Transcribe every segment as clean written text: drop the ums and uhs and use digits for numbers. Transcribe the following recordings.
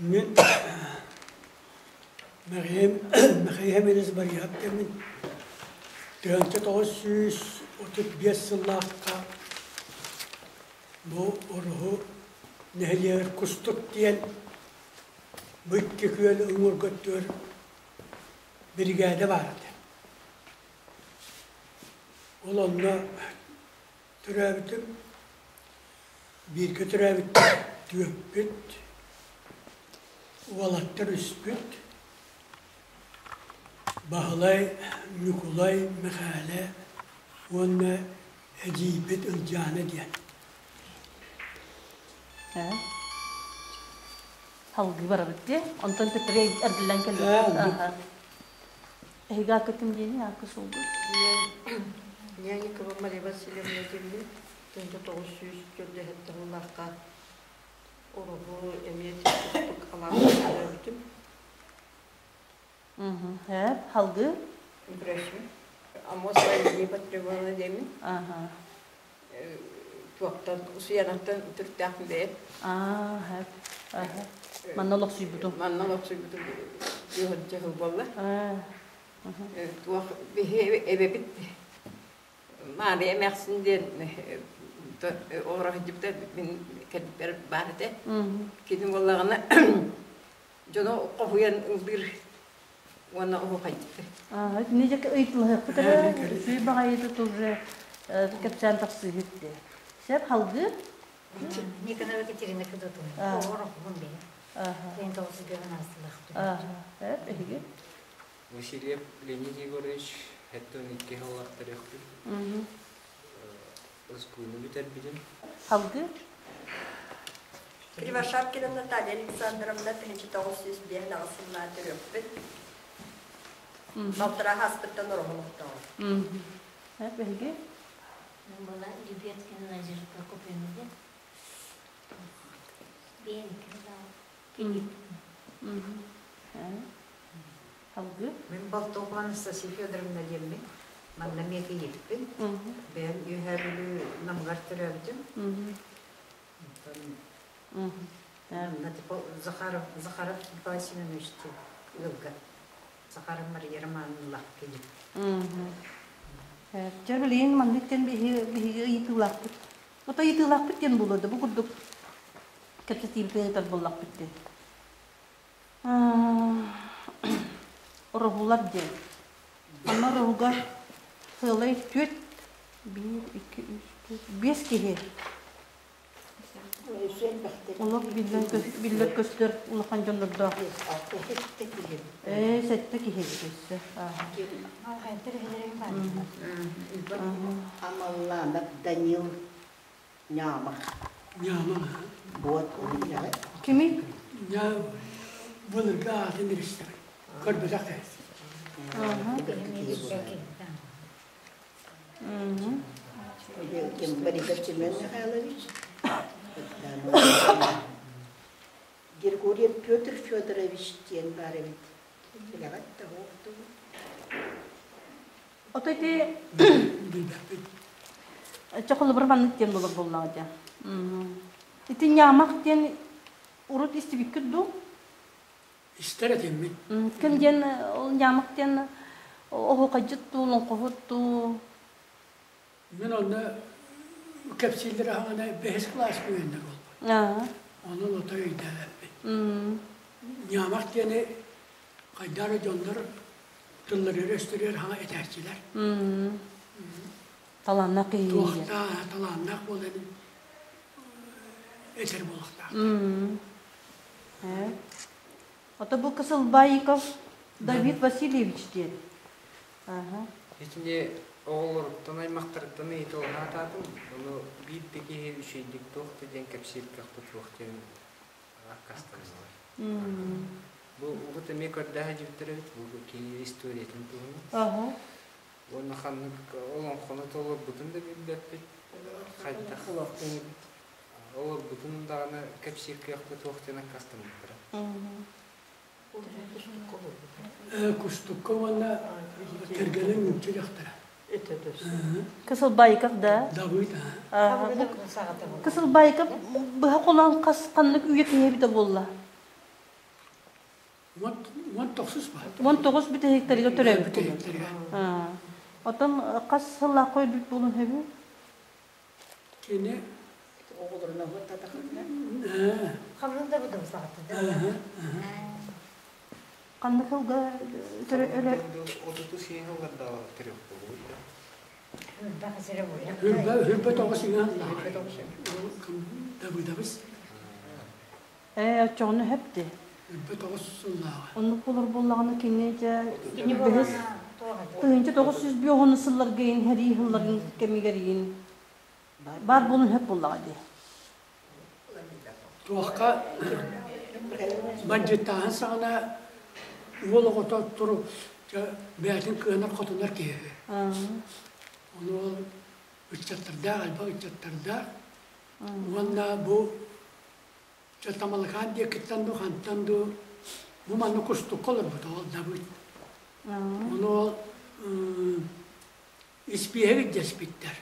Мин Мэхиэм Мэхиэм Элис Барыйап кэмин 1935 сыллаахха бу Ороһу нэһилиэгэр Кустук диэн бу икки күөл уҥуорга өттүгэр биригээдэ баар этэ. Ол онно төрөөбүтүм. Бииргэ төрөөбүттэр түөрпүт, уолаттар үспүт, Баһылай, Ньукулай, Мэхээлэ уонна эдьиийбит Ылдьаана диэн. Салгыы барабыт дии. Онтон төттөрү эргиллэн кэллибит. Эһиги аакка ким диэний? Аакка суолгут? Няникова Мария Васильевна диэммин. 1947 сыллаахха Ороһу эмиэ кустук алааһын төрөөбүтүм. Ээ, халгыы? Брөсүм. Аммосова Лидия Петровна диэммин. Туохтан, Усуйанаттан төрүттээхпин бэйэм. Аа, һэп. Манна олохсуйбутум. Манна олохсуйбутум дьыл сыл буолла. Туох биһи эбэбит Маарыйа эмээхсин диэн олоро сылдьыбыта мин кэлбиппэр баар этэ. Кини буоллаҕына дьону хоһуйан ыллыыр уонна оһуохайдыыр. Итини дьэ ыйытылаһыахпыт эрэ, үчүгэй баҕайыта тоже кэпсээн тахсыыһыт дии. Сөп, халгыы? Никонова Екатерина Федотовна. Оҕор бэйэ. Тэн тоҕусугар аастылаах. Эһиги? Васильев Леонид Егорович 72 сыллаах төрүөхпүт. Ускууну бүтэрбитим. Салгыы? Кривошапкина Наталья Александровна 1905 сыллаах төрүөхпүт. Балтараа ааспыттан ороһолохтоох. Биһиги? Была Любецкина Надежда Прокопьевна. Бэйэм Салгыы? Мин Болтоҕо Анастасия Федоровна диэммин. Манна эмиэ кийииппин. Бэйэм Үөһээ Бүлүү Намыгар төрөөбүтүм. Онтон манна Захаров, Захаров Николай Семенович диэн ыалга Захаров Мария Романовналаах кийиит. Дьэ билигин маннык диэн биһиги ыйытыылаахпыт. Ото ыйытыылаахпыт диэн буолуо да бу курдук кэпсэтиибитин ыытар буоллахпыт дии. Ороһулар диэн. Онно ороһуга сыалай түөрт, биир, икки, үс, түөрт, биэс киһи. Олох биллэр көстөр улахан дьоннордоох. Ээ, сэттэ киһи эбит өссө. Амаллаанап Данил Ньаамах. Ньаамах. Буот уһуйаҕа. Кими? Ньаа былыргы аатын билистэр. Көрбөтөх киһи. Борисов Семен Михайлович. Григорьев Петр Федорович диэн баар эбит. Билэҕит да Ото ити чохолобур маннык диэн буолар буоллаҕа дьэ. Ити ньаамах диэн урут истибиккит дуу? Истэр этиммин. Ким диэн ол ньаамах диэн оһуохайдьыт дуу, олоҥхоһут дуу? Мин онно кэпсииллэр аһаҕына бэһис кылааска үөрэнэр буолбут. Онон отой өйдөөбөппүн. Ньаамах диэни хайдах эрэ дьоннор тылларыгар-өстөрүгэр хаҥа этээччилэр. Талааннаах киһи. Туохтаах, талааннаах буолан этэр буолуохтаах. Ото бу Кысылбаиков Давид Васильевич диэн. Итини оҕолоруттан, аймахтарыттан ыйыталаһаатаатым. Ону биир да киһи үчүгэйдик туох да диэн кэпсиир кыахпыт суох диэн аккаастаннылар. Бу урут эмиэ көрдөөх дьиктэр эбит бу киһи историятын туһунан. Уонна ханнык олоҥхону толорбутун да билбэппит. Хайдах олорбутун даҕаны кэпсиир кыахпыт суох диэн аккаастаммыттара. Кустукка уонна кэргэнин нуучча дьахтара. Кысылбайков да? Давыд. Кысылбайков быһа холоон хас ханнык үйэ киһи эбитэ буолла? 19 бар. 19 бүтэһиктэригэр төрөөбүт буолун. Оттон хас сыллаахха өлбүт буолун сөбүй? Кини оҕолорун оһуоттатахына. Хамнын да будум саҕатты. Ханнык сылга өлө 38 сыллардаҕа төрүөх буолбут. Хүрбэ хүрбэ тоҕус иҥэн Давыдабыс. Ээ, оччоҕуна сөп Хүрбэ тоҕус сыллааҕа. Оннук буолар буоллаҕына кини дьэ бэһис 1905 сылларга иин сэрии сылларын кэмигэр иин баар буолун сөп буоллаҕа дии. Туохха бандьыыттааһын саҕана уол оҕото туру бэйэтин кыанар-хотунар киһи үһү. Ону ол ыччаттардаах, элбэх ыччаттардаах. Уонна бу Тамалакаан диэкиттэн дуу, хантан дуу бу манна кустукка олорбута ол Давыд. Ону ол испииһэк илдьэспиттэр.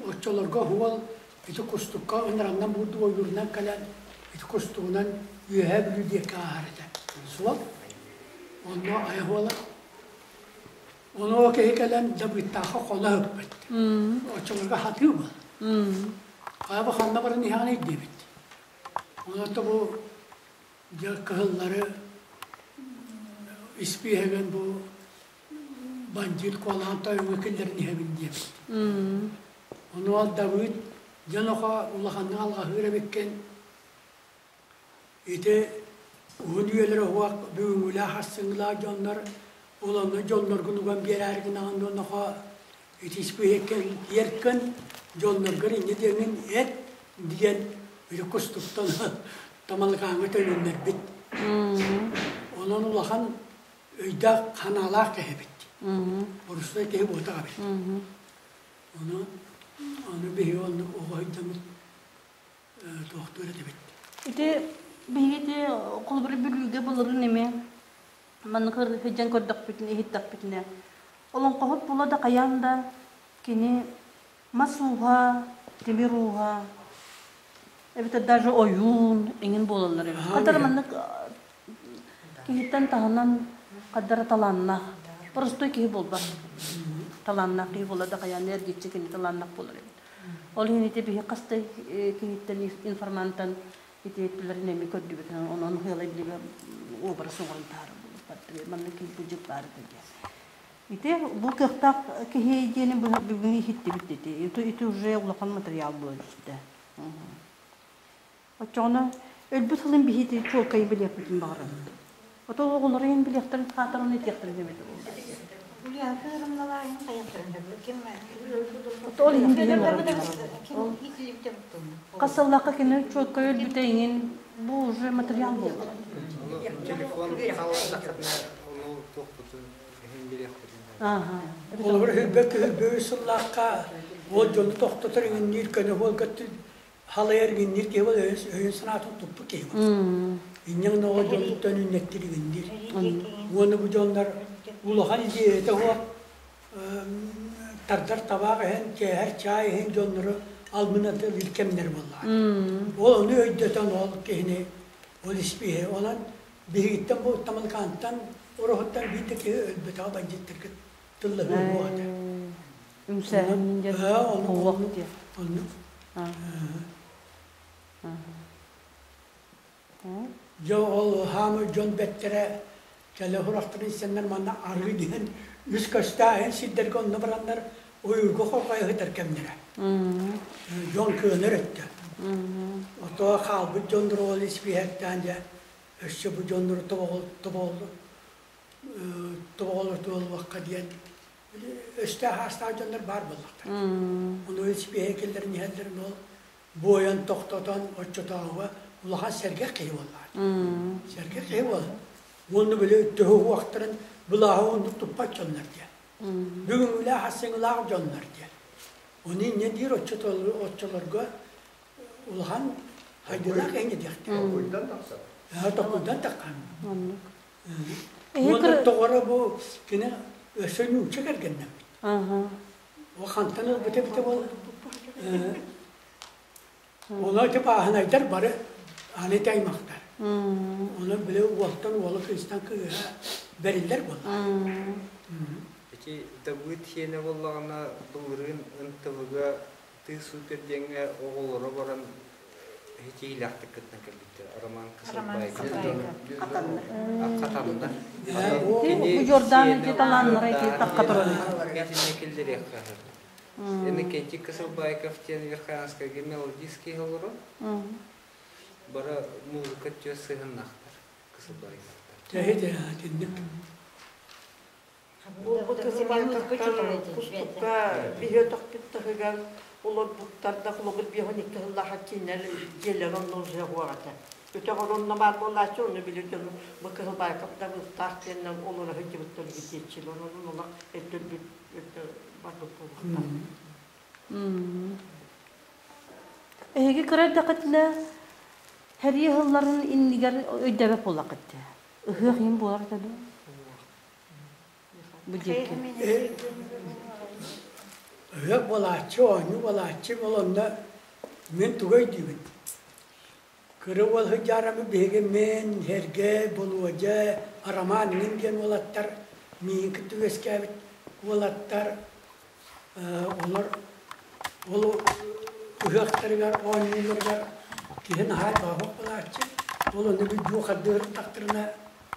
Оччолорго уол ити кустукка ыҥыраннан буурдук ойуурунан кэлэн ити кустугунан Үөһээ Бүлүү диэки ааһар этэ. Суол. Онно айах уола. Ону ол киһи кэлэн Дабыыттаахха хоно ыппыт. Оччолорго хатыы буол. Хайа бу ханна баран иһэҕиний диэбит. Онон бу дьэ кыһыллары испииһэгин бу бандьыыт куолаан тойоҥҥо киллэрин иһэбин диэбит. Ону ол Давыд дьон охо улаханнык алҕаһыыр эбиккин. Ити уһун үйэлэр оһуох бүгүҥҥүлээх харсыҥҥылаах дьоннор ол онно дьонноргун уган биэрээри гынаҕын уонна хо ити испииһэккэ тиэркин дьонноргор инньэ диэҥҥин эт диэн ити кустуктан Тамалыкааҥҥа төнүннэрбит. Онон улахан өйдөөх ханаалаах киһи эбит. Борустай киһи буотах эбит. Ону ону биһиги оннук оҕо сылдьаммыт туохтуур этибит. Ити биһиги ити холобура Бүлүүгэ былырыын эмиэ маннык сылдьан көрдөхпүтүнэ, иһиттэхпитинэ олоҥхоһут була да хайаан да кини мас ууһа, тимир ууһа, эбэтэр даже ойуун эҥин буолаллар эбит. Хадара маннык киһиттэн таһынан хадара талааннаах. Простой киһи буолбат. Талааннаах киһи буолар да хайаан эргиччи кини талааннаах буолар эбит. Ол иһин ити биһи хас да киһиттэн информантан ити өттүлэрин эми көрдүбүт. Онон хыалай билигэ образ оҥорон таһаарар буолбат. Маннык киһи бу дьык баар этэ диэн. Ити бу кыахтаах киһи диэни бүгүн иһиттибит ити. Ити, ити уже улахан материал буолан түстэ. Оччоҕуна өлбүт сылын биһиити чуолкай билиэхпитин баҕарабыт. Ото оҕолоро иһин билиэхтэрин хаатарын этиэхтэрин эбитэ буолла. Ото ол иһин билэн Хас сыллаахха кини чуолкай өлбүтэ иҥин бу уже материал буолла. Телефон хааллардаххытына ону туохпутун Холобур, Хүрбэ күһүрбү сыллаахха уол дьону тохтотор иҥинниир көнө уолга халайар иҥинниир киһи бол өйүн санаатын туппут киһи бол. Инньэ гына ол дьонуттан үннэттир иҥинниир. Уонна бу дьоннор улахан идиэйэтэ суох тардар табаах иһэн, кээһэр чаай иһин дьоннору албынатылыыр кэмнэр буоллаҕа. Ол ону өйдөтөн ол киһини ол испииһи онон Биһигиттэн бу Тамалыкаантан Ороһуттан биир да киһи өлбөтөҕө бандьыыттарга тыллаһыы суох этэ. Үҥсээһин диэн уох диэн. Оннук. Дьэ ол хаамыр дьон бэттэрэ кэлэ сурахтарын истэннэр манна арыы диэн үс көстөөһүн сирдэргэ онно бараннар ойуурга хорҕойо сытар кэмнэрэ. Дьон кыанар өттө. Ото хаалбыт дьоннор ол испииһэктээн дьэ өссө бу дьоннору тобоҕолор туолуохха диэн өстөөх аастаах дьоннор баар буоллахтар. Ону испииһэкэллэрин иһэллэрин ол буойан тохтотон оччотооҕуга улахан сэргэх киһи буоллаҕа. Сэргэх киһи буолар. Уонна били төһө уохтарын былааһы оннук туппат дьоннор диэн. Бүгүҥҥүлээх ассыҥылаах дьоннор диэн. Ону инньэ диир оччолорго улахан хайдылаах эҥэ диэхтэр. Токуйдан тахсар. Токуйдан таххан. Уонна тоҕоро бу кини өссө нуучча кэргэннэммит. Ол хантан ылбыта эбитэ буолла. Ону ити бааһынайдар бары аны аймахтар. Онон били уолтан уола кыыстан кыыһа бэриллэр буолла. Ити Дабыыт хиэнэ буоллаҕына былырыын НТВ-га Ты супер диэҥҥэ оҕолоро баран итиилээхтик кыттан кэлбиттэр. Роман Кысылбаев. Хатанна. Хатанна. Бу Жордан ити талааннара ити тахха турар. Итинне киллэриэххэ Иннокентий Кысылбаиков диэн Верхоянскайга мелодист киһи олорор. Бары музыка түө сыһыннахтар Кысылбаиковтар. Тэһи итинник. Бу Кысылбаиковтар кустукка биһиэтөхпүт таһыгар олорбуттар да холобур биэһон икки сыллаах кииннэр дьиэлэр онно уже уоҕата. Өтөх оронно баар буолааччы, ону били дьону бу Кыһылбаайкап да быттаах диэннэн олоро сылдьыбыттар диэччилэр, онон олох өттөрбүт өттө барбыт буолуохтаах. Эһиги кыра эрдэххитинэ сэрии ыһылларын иннигэр өйдөөбөт буоллаххыт дии. Ыһыах иһин буолар этэ дуо? Бу диэки. Ыһыах буолааччы, оонньуу буолааччы, ол онно мин тугу өйдүүбүн? Кыра уол сылдьаарабыт биһиги мин, Сергей, Болуодьа, Роман мин диэн уолаттар миигин кытта үөскээбит уолаттар олор ол ыһыахтарыгар, оонньууларыгар киһи наһаа элбэх буолааччы. Ол онно бил дьуохардыыр тахтарына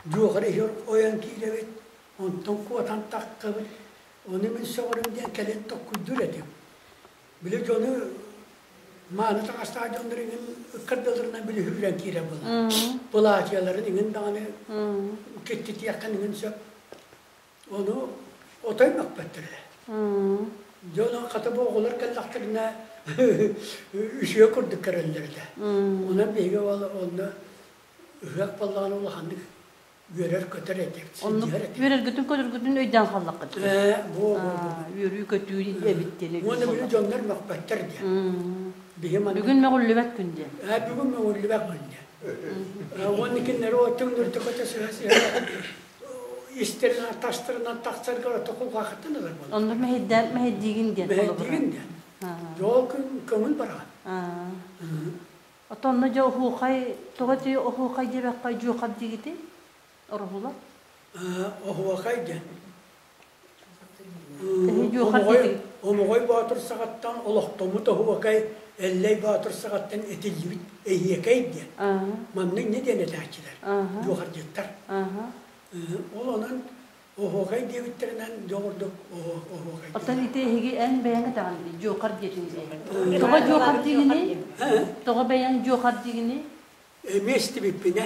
дьуохар иһэр ойон киирэбит, онтон куотан таххабыт. Ону мин сөҕөрүм диэн кэлин токкуйдуур этим. Били дьону мааны таҥастаах дьоннор иҥин ыккардыларынан били үһүрэн киирэр буолар. Былаачыйаларын иҥин даҕаны киттитиэххин иҥин сөп. Ону отой мөхпөттөр ээ. Дьоно хата бу оҕолор кэллэхтэринэ үчүгэй курдук көрөллөр этэ. Онон биһиги ол онно ыһыах буоллаҕына улаханнык үөрэр-көтөр этибит, Оннук сылдьыһар этибит. үөрэргитин көтөргүтүн өйдөөн хааллаххыт. Ээ, бу бу бу. Үөрүү-көтүү эбит диэн Уонна били дьоннор мөхпөттөр диэн. Биһи маннык Бүгүн мөҕүллүбэт күн диэн. Ээ, бүгүн мөҕүллүбэт күн диэн. Уонна кинилэри оттуҥнурда көтө сыһа-сыһа истэринэн тастарынан тахсарга ото кулгаахыттан ылар буолар. Онно мэһэйдээн мэһэйдиигин диэн. Мэһэйдиигин диэн. Дьол күн көҥүл бараҕын. Оттон онно дьэ оһуохай, тоҕо ити оһуохай диэбэххэ дьуохар диигитий? Ороһула? Оһуохай диэн. Эһи дьуохар диэтигит. Омоҕой Боотур саҕаттан олохтоммут оһуокай Эллэй Боотур саҕаттан этиллибит эһиэкэй диэн. Манна инньэ диэн этээччилэр, дьуохардьыттар. Ол онон Оһуохай диэбиттэринэн дьоҕурдук оһуохай. Оттон ити эһиги эн бэйэҥ этэҕин дии, дьуохар диэтиҥ дии. Тоҕо дьуохар диигиний? Тоҕо бэйэҥ дьуохар диигиний? Эмиэ истибиппинэ.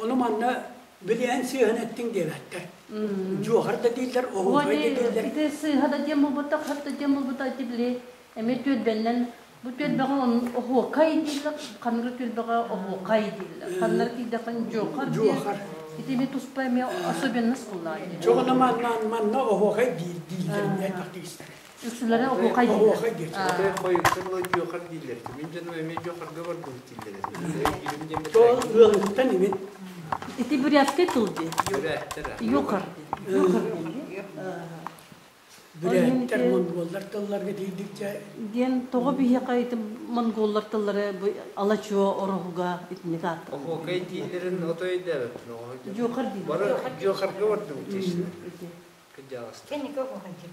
Ону манна били эн сыыһан эттиҥ диэбэттэр. Дьуохар да дииллэр, оһуохай да дииллэр. Ити сыыһа да диэн буолбатах, сөп да диэн буолбатах ити били эмиэ түөлбэннэн бу түөлбэҕэ оһуокай дииллэр, ханнык түөлбэҕэ оһуокай дииллэр. Ханнары тиийдэххин дьуохар Дьуохар. Ити эмиэ туспа эмиэ особенность буоллаҕа дии. Чоҕуна манна манна оһуохай диир дииллэр элбэхтик истэр. Үксүлэрэ оһуохай дииллэр. Оһуохай диир. Хойуктар ыла дьуохар дииллэр. Мин дьонум эмиэ дьуохарга барбыт дииллэр. Ол ыалыттан имин. Ити бурятский тыл дии. Юхар. Юхар дии. Бүрээттэр, монголлар тылларга тиийдикчэ диэн тоҕо биһиэхэ ити монголлар тыллары бу ала-чуо ороһуга итинник ааттанар. Оһуокай дииллэрин ото өйдөөбөппүн оҕо. Дьуохар дииллэр. Бары дьуохарга бардыбыт тиэшилэр. Кырдьаҕастар. Кэнники оһуохай диир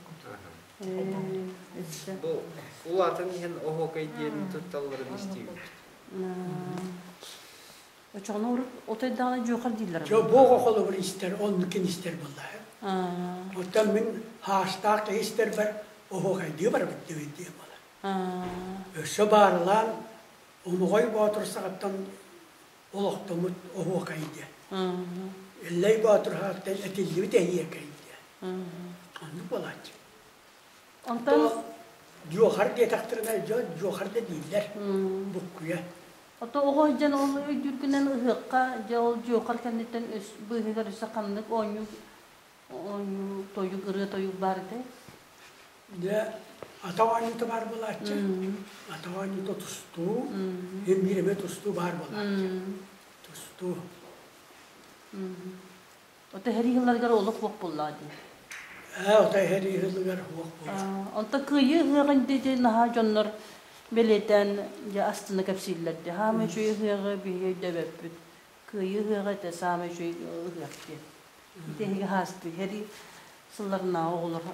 Бу улаатан иһэн оһуокай диэн тутталларын истиибит. Очоҕуна урут отойдаҕына дьуохар дииллэр. Дьо бу оҕо холобур истэр, оннукин истэр буоллаҕа. Оттон мин хаастаах киһи истэрбэр оһуохайдыы барабыт диэбит диэн буолар. Өссө баарылаан Омоҕой Боотур саҕаттан олохтоммут оһуохай диэн. Эллэй Боотур саҕаттан этиллибит эһиэкэй диэн. Оннук буолааччы. Онтон Дьуохар диэтэхтэринэ дьон дьуохар да дииллэр буккуйа. Ото оҕо сылдьан ол өйдүүргүнэн ыһыахха дьэ ол дьуохар кэнниттэн өс быыһыгар өссө ханнык оонньуу оонньуу тойук ырыа тойук баар этэй? Дьэ ата оонньуута баар буолааччы. Ата оонньуута тустуу, эн биир эмэ тустуу баар буолааччы. Тустуу. Ото сэрии сылларыгар олох суох буоллаҕа дии. Ээ, ото сэрии сылыгар суох буолла. Онто кыайыы ыһыаҕын диэки наһаа дьоннор Бэлиэтээн дьэ астына кэпсииллэр дии. Хаамай үчүгэй ыһыаҕы биһиги өйдөөбөппүт. Кыайыы ыһыаҕа этэ саамай үчүгэй ыһыах диэн. Ити эһиги хаасты сэрии сылларынааҕы оҕолор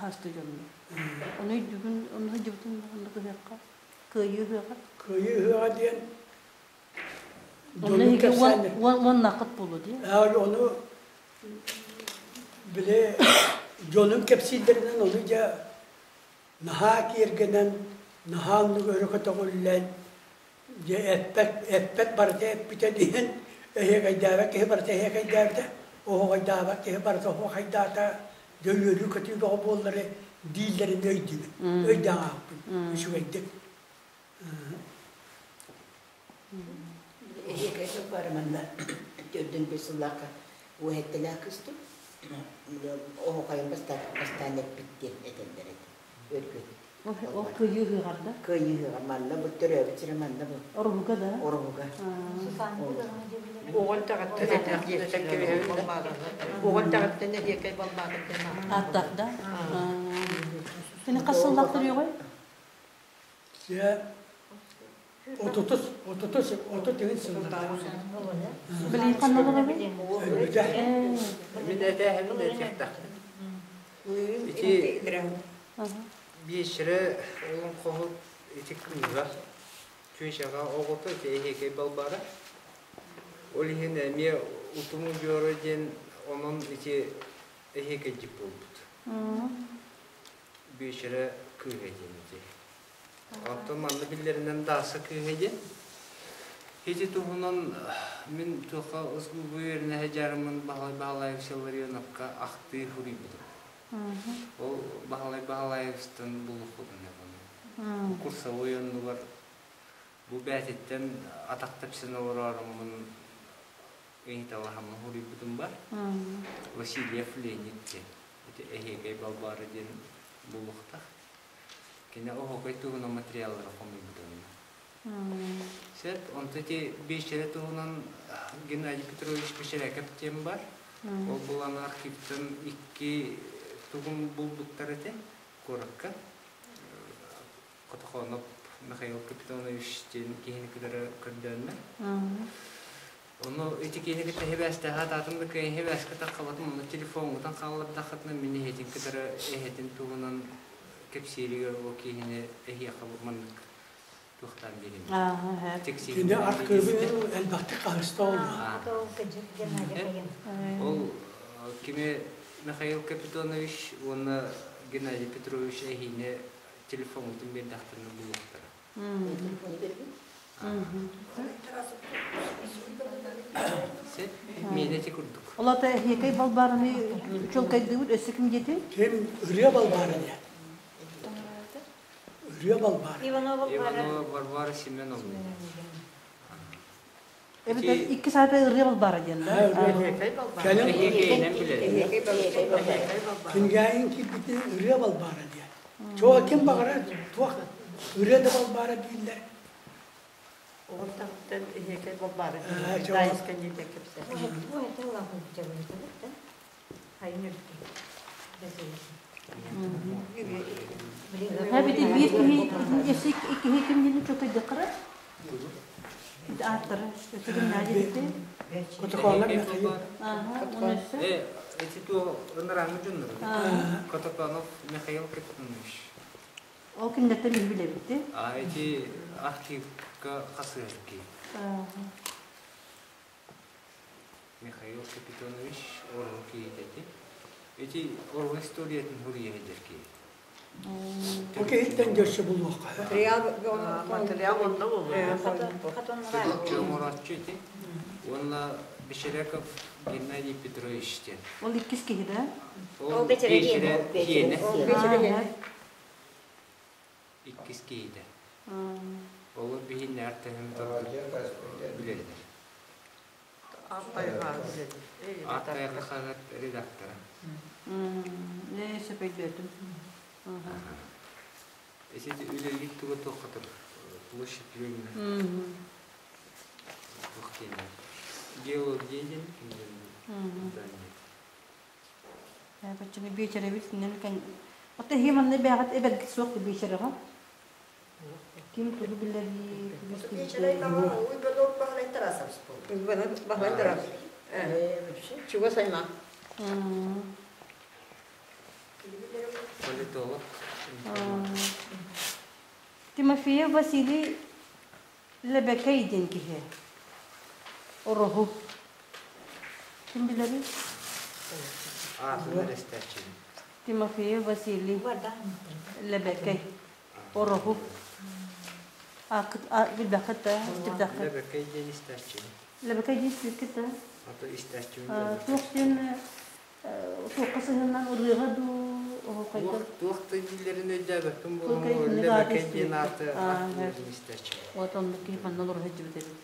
хаасты дьоннор. Ону өйдүүгүн, ону сылдьыбытыҥ оннук ыһыахха? Кыайыы ыһыаҕа? Кыайыы ыһыаҕа диэн Онно эһиги уоннааххыт буолуо дии? Ону били дьонум кэпсииллэринэн ону дьэ наһаа киэргэнэн, наһаа оннук өрө көтөҕүллэн, дьэ эппэт, эппэт барыта эппитэ диэн эһиэкэйдээбэт киһи барыта эһиэкэйдээбитэ, оһоҕойдообот киһи барыта оһуохайдаата, дьэ үөрүү-көтүү бөҕө буоллары дииллэрин өйдүүбүн, өйдөөн ааҕыппын үчүгэйдик. Эһиэкэй бары манна төрдүн бир сыллаахха уоһэттэлээх кыстым. Оһохайын бастаан эппит диэн этэллэр этэ. Өргөт. Ол кыайыы ыһыаҕар да? Кыайыы ыһыаҕар манна бу төрөөбүт сирэ манна бу. Ороһуга да? Ороһуга. Оҕон тэҕиттэн эһиэкэй балбаатын Ааттаах да? Кини хас сыллаах төрүөҕүй? Дьэ, отутус, отутус, отут сыллардаах. Билигин ханна олоробун? Өлбүтэ. Мин этээһэмин этиэхтэх. Ити биэшэрэ олоҥхоһут ити кыыһа чүөчэҕэ оҕото ити эһиэкэй балбаара. Ол иһин эмиэ утуму дьуора диэн онон ити эһиэкэйдьит буолбут. Биэчэрэ кыыһа диэн ити. Оттон манна биллэринэн Дааса кыыһа диэн. Ити туһунан мин туохха СГУ үөрэнэ сылдьарыммын Баһылай Баһылаевич Илларионовка ахтыы суруйбутум. Ол Баһылай Баһылаевичтан булуохпутун ону. Курсовой оннугар бу бээтиттэн атах тэпсэн олороруммун ыйыталаһаммын суруйбутум бар. Васильев Леонид диэн. Ити эһиэкэй Балбаара диэн буолуохтаах. Кини оһуокай туһунан материаллары хомуйбута онно. Сөп, онто ити биэчэрэ туһунан Геннадий Петрович Печеряков диэн бар. Ол булан архивтан икки тугун булбуттар этэ куоракка. Котохоонов Михаил Капитонович диэн киһини кытары көрдөөннөр. Ону ити киһини кытта сибээстэһэ сатаатым да кыайан сибээскэ таххабатым, онно телефоҥҥутун хааллардаххытына мин эһэтин кытары эһэтин туһунан кэпсииригэр ол киһини эһиэхэ маннык туохтаан биэриим. Кини архыыбын элбэхтик хаһыста олла. Ол кими Михаил Капитонович уонна Геннадий Петрович эһиини телефоҥҥутун биэрдэхтэринэ булуохтара. Миэнэ курдук. Олата эһиэкэй балбаарыны чолкайдыыбыт өссө ким диэтин? Ким ырыа балбаара диэн. Ырыа балбаара. Иванова Варвара Семеновна. Эбэтэр икки саата ырыа балбаара диэн да? Кэлин Эһиэкэйинэн билэр. Кингээйин киирбитин ырыа балбаара диэн. Чуо ким баҕарар туох ырыа да балбаара дииллэр. Оҕонтан эһиэкэй балбаара диэн Даайыска диэн кэпсээн. Эбити биир киһи өссө иккиһи ким диэн чокойдоххара? Ааттара өссө ким наадьа Котокоонор Михаил. Эти туо ынырааҥҥы дьоннор. Котоконов Михаил Капитонович. Ол кинилэртэн биһи билэбит А эти архивка хасыһар Михаил Капитонович Оргу киһитэ ити. Ити Оргу историятын суруйа сылдьар киһи. Бу киһиттэн дьөрсө булуохха. Материал онно буолуо. Оҥорооччу ити. Уонна Бещеряков Геннадий Петрович диэн. Ол иккис киһи да? Ол Бечерэ киэнэ. Иккис киһитэ. Олор биһиннэр төһөм билэллэр. Артайга хаһыат редактора. Ээ, сөп өйдөөтүм. Эсити үлэлиир туга туохха площадь Ленина. Туох диэн геология диэн здание. Баччаны биэчэрэбит кинилэр кэн Ота хи манна бэҕэт эбэргит суох биэчэрэҕэ. Ким тугу билэрий, тугу Вечерай истибитэй? мама Уйбанов Баһылай Тарасов буолла. Баһылай Тарасов. Чугас аймақ. Политолог. Тимофеев Василий Лэбэкэй диэн киһи. Ороһу. Ким билэрий? Аатын эрэстээччибин. Тимофеев Василий Лэбэкэй. Ороһу. Билбэххит да, истибдэххит. Лэбэкэй диэн истээччибин. Лэбэкэй диэн истибиккит да? Ато истээччибин. Туох диэн туохха сыһыннан ырыаҕа дуу оһуохайга Туох да дииллэрин өйдөөбөппүн буолан Лэбэкэй диэн ааты истээччибин. Вот оннук киһи манна олоро сылдьыбыт эбит.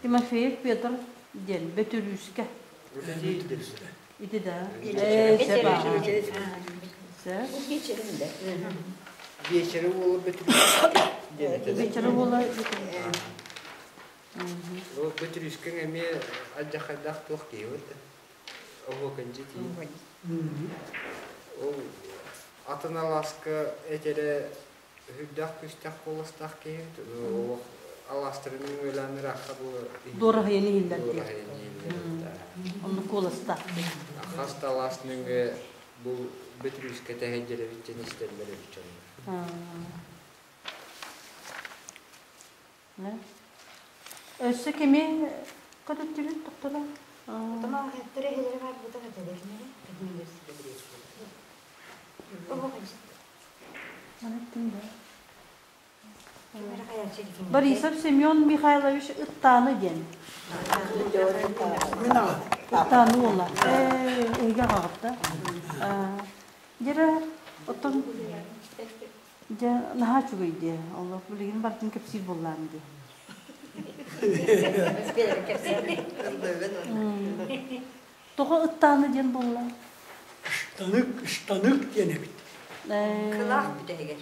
Тимофеев Петр диэн Бөтүрүүскэ. Ити да. Ээ, сөп аа. Сөп. Биэчэри уола Бөтүрүүскэ диэн этэ. Биэчэри уола Ол Бөтүрүүскэҥ эмиэ алдьархайдаах туох киһи да. Оһуоканчы тиий. Ол атын алааска этэрэ үрдээх күүстээх куоластаах киһи олох алаастарын үөлээн ыраахха бу Дуораһыйан иһиллэр диэн. Оннук куоластаах. Хас да алаас нөҥүө бу Бөтүрүүскэ тэһэйдэр эбит диэн истэллэр эбит дьоннор. Өссө кими көтүттүбүт тохтоло? Борисов Семен Михайлович Ыттааны диэн. Ыттааны уола. Эйгэ аҕаҕытта. Дьэрэ, оттон дьэ наһаа үчүгэй дии. Олох билигин барытын кэпсиир буоллаам дии. Тоҕо ыттааны диэн буолла? Ыштанык, ыштанык диэн эбит. Кылаах бүтэһигэр.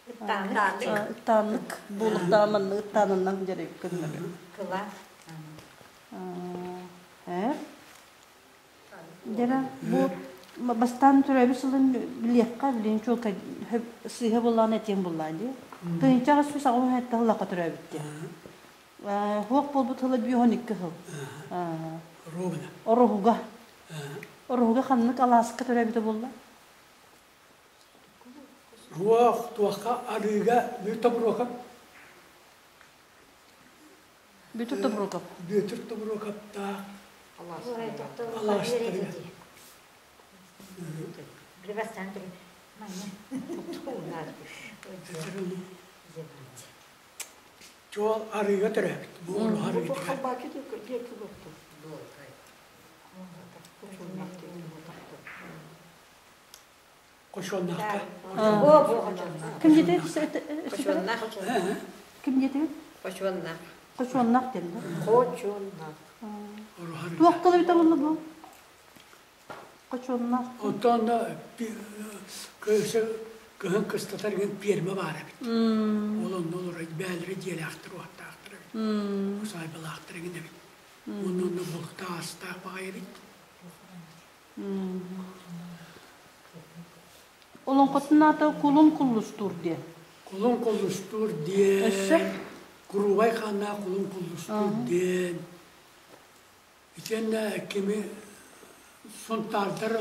Ыттаанык. Ыттаанык буолуктаҕа манна ыттаанынан дьэрэ көннөрү. Кылаах. Э? Дьэрэ бу бастаан төрөөбүт сылын билиэххэ, билигин чуолкай сыыһа буоллаҕына этиэм буоллаа дии. 1887 сыллаахха төрөөбүт дии. Хуох буолбут сыла 52 сыл. Ровно. Ороһуга. Ороһуга ханнык алааска төрөөбүтэ буолла? Руох туохха арыыга Бүөтүр Тобуруокап. Бүөтүр Тобуруокап. Бүөтүр Тобуруокаптаах алаастарыгар. Чуол арыыга төрөөбүт. Бу арыытыгар. Кошоннахта. Ким диэтэ? Ким диэтэ? Кочуоннах. Кочуоннах диэн да? Кочуоннах. Туох тылы бүтэ булла бу? Кочуоннах. Оттон кыһын кыстатар гын пиэрмэ баар эбит. Ол онно олорор бээлэри дьиэлээхтэр уоттаахтар эбит. Усаайбалаахтар гын эбит. Онно онно бултаах астаах баҕайы эбит. Олоҥхотун аата Кулун Куллустуур диэн. Кулун Куллустуур диэн. Өссө? Куруубай хааннаах Кулун Куллустуур диэн. Итиэннэ кими Сунтаардар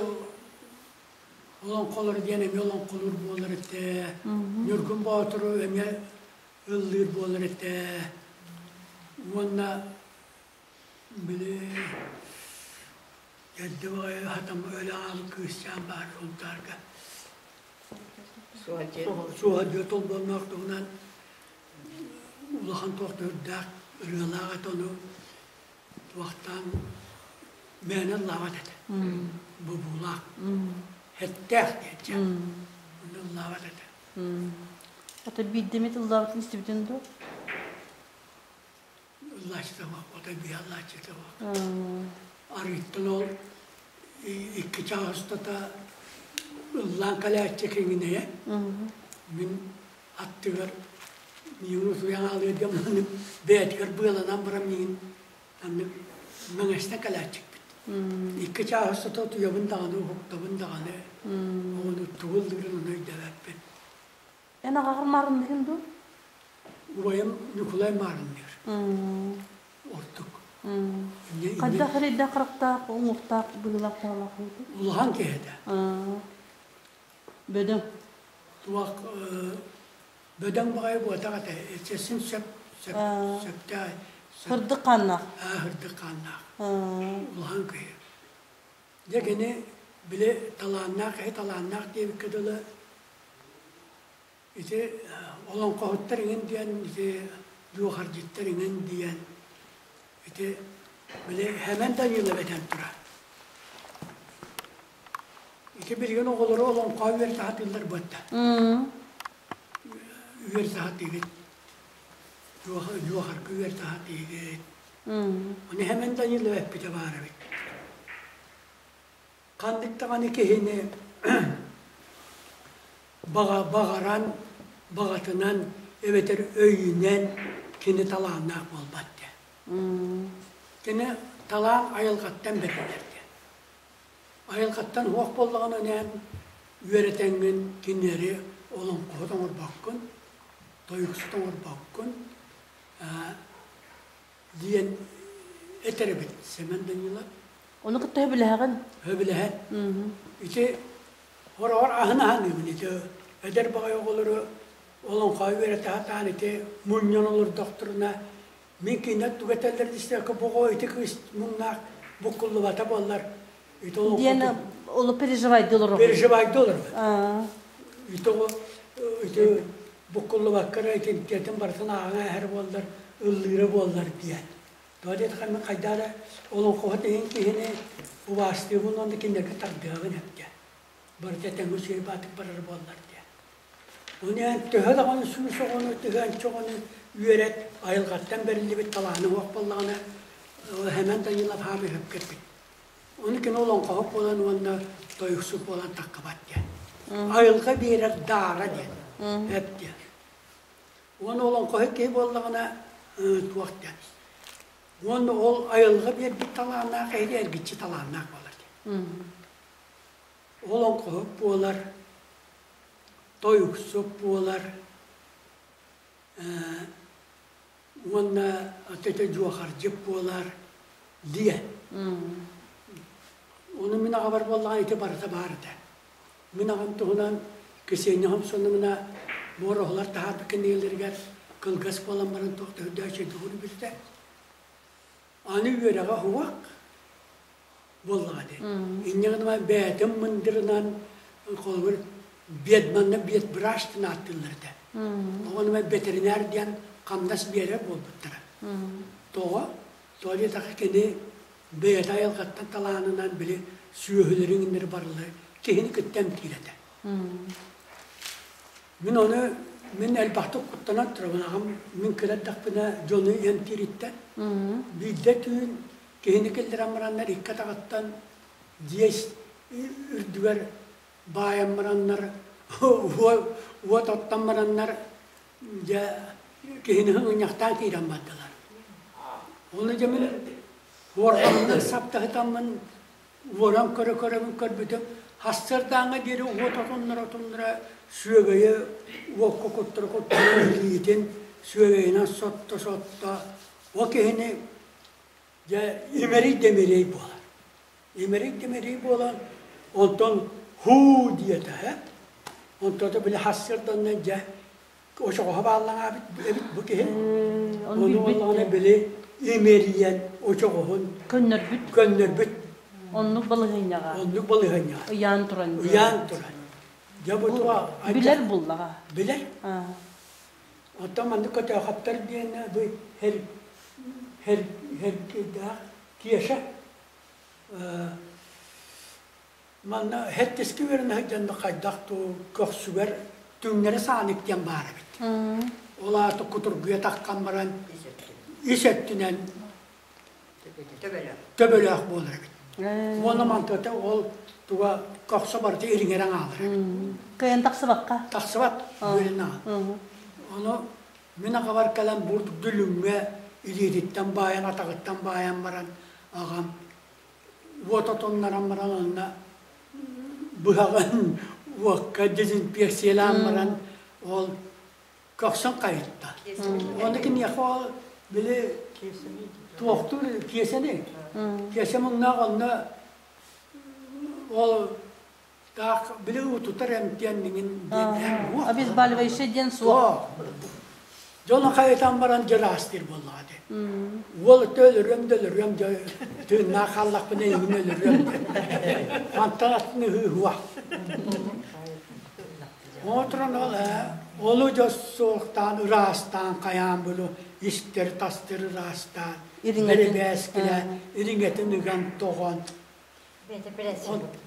олоҥхолоро диэн эмиэ олоҥхолуур буолар этэ. Ньургун Боотуру эмиэ ыллыыр буолар этэ. Уонна били Эрдэ баҕайы хатаммы өлө хаалбыт кыысчаан баар Сунтаарга. Суоһа толбонноох туһунан улахан туох да үрдээх ырыалаах этэ ону туохтаан мээнэ ыллаабат этэ. Бобуулаах. Эттээх диэччи. Онно ыллаабат этэ. Ата биирдэмит ыллаабытын истибитин дуо? Ыллааччыта отой биһи ыллааччыта Арыыттан ол икки чаас устата ыллаан кэлээччи киҥинэйэ. Мин аттыгар миигин утуйан хаалыа диэн маннык бэйэтигэр быаланан баран миигин маннык мэҥэстэн кэлээччикпит. Икки чаас устата утуйабын даҕаны, уһуктабын даҕаны, ону тугу ыллыырын ону өйдөөбөппүн. Эн аҕаҕар маарынныгын дуу? Убайым Ньукулай маарынныыр. Ордук. Хайдах эрэйдээх харахтаах, уҥуохтаах, быһыылаах таһалаах Улахан киһи этэ. Бөдөҥ. Туох бөдөҥ баҕайы буотах этэ. Син сөп сөп сөптөөх. Хырдык хааннаах. Хырдык хааннаах. Улахан киһи. Дьэ кини били талааннаах киһи талааннаах диэбиккэ дылы ити олоҥхоһуттар иҥин диэн ити дьуохардьыттар иҥин диэн ити били Хэмэн Данилов этэн турар. Ити билигин оҕолору олоҥхоҕо үөрэтэ сатыыллар буотта. Үөрэтэ сатыыгыт. Дьуохарга үөрэтэ сатыыгыт. Ону Хэмэн Данилов эппитэ баар эбит. Ханнык даҕаны киһини баҕа баҕаран, баҕатынан эбэтэр өйүнэн кини талааннаах буолбат диэн. Кини талаан айылҕаттан бэриллэр диэн. Айылҕаттан суох буоллаҕына эн үөрэтэҥҥин кинилэри олоҥхоһут оҥорбоккун, тойуксут оҥорбоккун диэн этэр эбит Семен Данилов. Ону кытта сөбүлэһэҕин? Сөбүлэһэн. Ити хороҕор аһын аһаныыбын ити эдэр баҕайы оҕолору олоҥхо үөрэтэ сатаан ити мунньан олордохторуна мин кинилэр тугу этэллэр диэтэххэ бу оҕо ити кыыс муҥнаах буккуллубата буоллар ити олоҥхо Диэн олу переживайды олорор. Переживайды олорор. Ити оҕо ити буккуллубакка эрэ итинтиэтин барытын ааҕан эһэр буоллар ыллыыра буоллар диэн. Тоҕо диэтэххэ мин хайдах эрэ олоҥхоһут иһин киһини убаастыыбын уонна кинилэргэ тардыһабын эбит Барыта тэҥҥэ үчүгэй баатык барар буоллар диэн. Ону эн төһө даҕаны сүүс оҕону, тыһыынча оҕону үөрэт, айылҕаттан бэриллибит талааны уох буоллаҕына, Хэмэн Данилов хаамыы сөпкө эппит. Ону кини олоҥхоһут буолан уонна тойуксут буолан таххыбат диэн. Айылҕа биэрэр даара диэн, эп диэн. Уонна олоҥхоһут киһи буоллаҕына туох диэн. Уонна ол айылҕа биэрбит талааннаах киһи эргиччи талааннаах буолар диэн. Олоҥхоһут буолар, тойуксут буолар, уонна тете дьуохардьыт буолар диэн. Ону мин аҕабар буоллаҕына ити барыта баар этэ. Мин аҕам туһунан Ксения Хомсонумна буор оһолор таһаарбыт кинигэлэригэр кылгас буолан баран туох да үрдээччи билбитэ. Аны үөрэҕэ уһуох буоллаҕа дии. Инньэ гынан бэйэтин мындырынан холобур бедманна бедбраш диэн ааттыыллар этэ. Оҕону ветеринар диэн хамнас биэрэр буолбуттара. Тоҕо? Тоҕо диэтэххэ кини бэйэтэ айылҕаттан талаанынан били сүөһүлэрин иннэр барылары киһини кытта эмтиир этэ. Мин ону мин элбэхтик куттанан турабын аҕам мин кыра эрдэхпинэ дьону эмтиириттэн биирдэ түүн киһини киллэрэн бараннар икки атаҕыттан дьиэ үрдүгэр баайан бараннар уот оттон бараннар дьэ киһини ынньахтаан киирэн бардылар. Ону дьэ мин уорҕаммын саптаһытаммын уоран көрө-көрөбүн көрбүтүм сарсыардааҥҥа диэри уот отуннара-отуннара сүөгэйи уокка куттара-куттара илиитин сүөгэйинэн сотто-сотто ол киһини дьэ имэрий да имэрий буолар. Имэрий да имэрий буолан онтон һуу диэтэ ээ. Онтон били сарсыарданнан дьэ очоҕоһо бааллаҥаабыт эбит бу киһи. Ону буоллаҕына били имэрийэн очоҕоһун көннөрбүт. Көннөрбүт. Оннук балаһыанньаҕа. Оннук балаһыанньаҕа. Ыйаан туран. Ыйаан туран. Дьэ бу туга Билэр буллаҕа. Билэр. Оттон маннык көтөөхөптөр диэн бу хер хер херкидаах Кеша Манна хэттиски үөрэнэ сылдьан хайдах туу көхсүгэр түҥнэри саанык диэн баар эбит. Ол аата кутургуйа таххан баран ис өттүнэн төбөлөөх буолар эбит. Уонна мантыата ол туга көхсө барыта ириҥэрэн аалар эбит. Кыайан тахсыбакка? Тахсыбат, үөрэнэ аал. Ону мин аҕабар кэлэн бурдук дүлүҥҥэ илиититтэн баайан, атаҕыттан баайан баран аҕам уот отоннорон баран онно быһаҕын уокка дезинфекциялаан баран ол. Көхсүн хайытта. Оны киниэхэ ол били туохтуур киэсэни. Киэсэ муҥнаах онно ол таах били утутар эмтиэн миҥин диэн Обезболивающий диэн суох. Дьону хайытан баран дьыраастыыр буоллаҕа дии. Уол өттө өлөрүөм да өлөрүөм дьэ тыыннаах хааллахпына эйигин өлөрүөм диэн. Мантан атын ыһыы-уһуох. Оҥоторон ол олу дьэ суохтаан ыраастаан хайаан булу истэр тастыр ыраастаан бэрибээскилээн ириҥэтин ыган тоҕон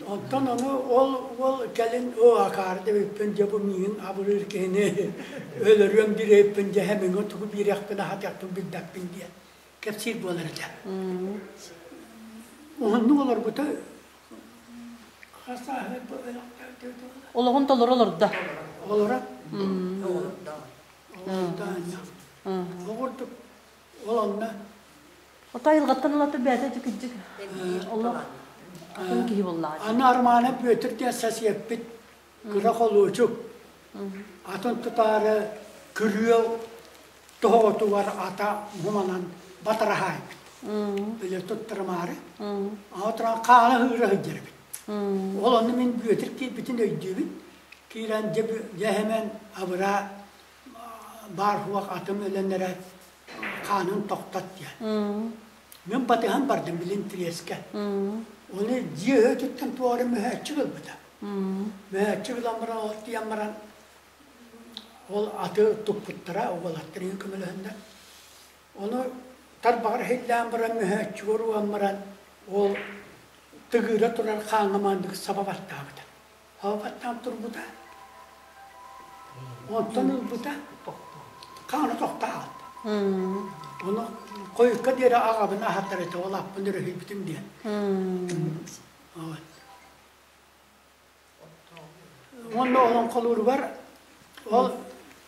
Онтон ону ол уол кэлин оо акаары эбиппин дьэ бу миигин абырыыр киһини өлөрүөм дириэппин дьэ хэмиҥэ тугу биэриэхпин аһатыахпын билбэппин диэн кэпсиир буолар этэ. Уһуннук олорбута хас ааһы Олоҕун толору олордо. Олорор. Олордо. Оҕурдук ол онно Ото айылҕаттан ылата бэйэтэ түкүддүк олох атын киһи буоллаҕа. Аны Армаана Бүөтүр диэн сосиэппит кыра холуочук атын тутаары күрүө тоһоҕотугар ата муманан батараһаайбыт. Били туттарымаары. Аҕа туран хаана ыыра сылдьар эбит. Ол онно мин Бүөтүр киирбитин өйдүүбүн. Киирэн дьэ дьэ хэмэн абыраа баар суох атым өлөн эрэ хаанын тохтот диэн. Мин батыһан бардым билин тириэскэ. Оны дьиэ өтүттэн туора мөһөөччү ылбыта. Мөһөөччү ылан баран ол тиийэн баран ол аты туппуттара, уолаттар көмөлөһөннөр. Ону тарбаҕар иһиллээн баран мөһөөччүгэр уган баран ол тыгыыра турар хааҥҥа маннык саба баттаабыта. Саба баттаан турбута. Онтон ылбыта хаана тохтообут. Ону хойукка диэри аҕабын аһатар этэ, ол аппын өрөһүйбүтүм диэн. Уонна олоҥхолууругар ол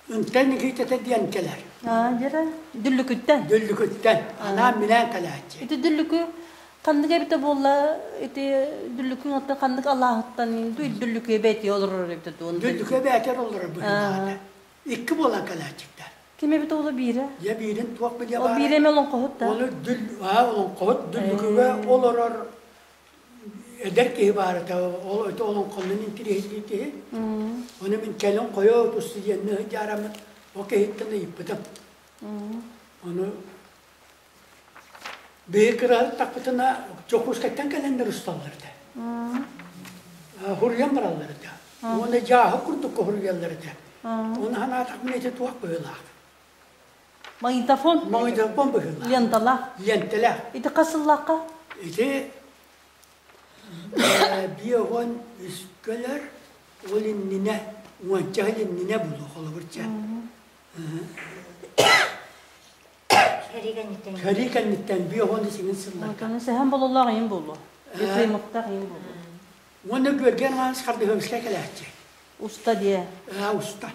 Үнтэн Никитэтэ диэн кэлэр. Аа, дьэрэ, Дүллүкүттэн. Дүллүкүттэн. Анаан минээн кэлээччи. Ити Дүллүкү ханнык эбитэ буолла, ити Дүллүкү отто ханнык алааһыттан Дүллүкү эбээти олорор эбитэ дуон. Дүллүкү эбээтэр олорор быһыылаата. Икки буолан кэлээччиктэр. Ким эбитэ буолла биирэ? Дьэ биирин туох билиэ баара. Ол биирэ эмэ олоҥхоһут да. Оны дүл аа олоҥхоһут Дүллүкүгэ олорор эдэр киһи баар этэ, ол өтө олоҥхоннун интириэһиргиир киһи. Ону мин кэлин хойоо устудьуонныы сылдьаараммын ол киһиттэн ыйыппытым. Ону биһи кыраһыттахпытына Дьокуускайтан кэлэннэр усталлар этэ. Хуруйан бараллар этэ. Уонна дьааһы курдук хоһуруйаллар этэ. Ону санаатахпына ити туох быһыылаах. Магнитофон? Магнитофон быһыылаах. Ленталаах? Лентэлээх. Ити хас сыллаахха? Ити биогон үскөлөр ол иннинэ уонча сыл иннинэ булуо холобурча. Сэрии кэнниттэн биогон сиҥин сылларга. Ону сэһэн бололоох иин буолуо. Ефремовтаах иин буолуо. Уонна Георгий Романович Хардыһовичка кэлээччи. Уста диэ. Аа, уста.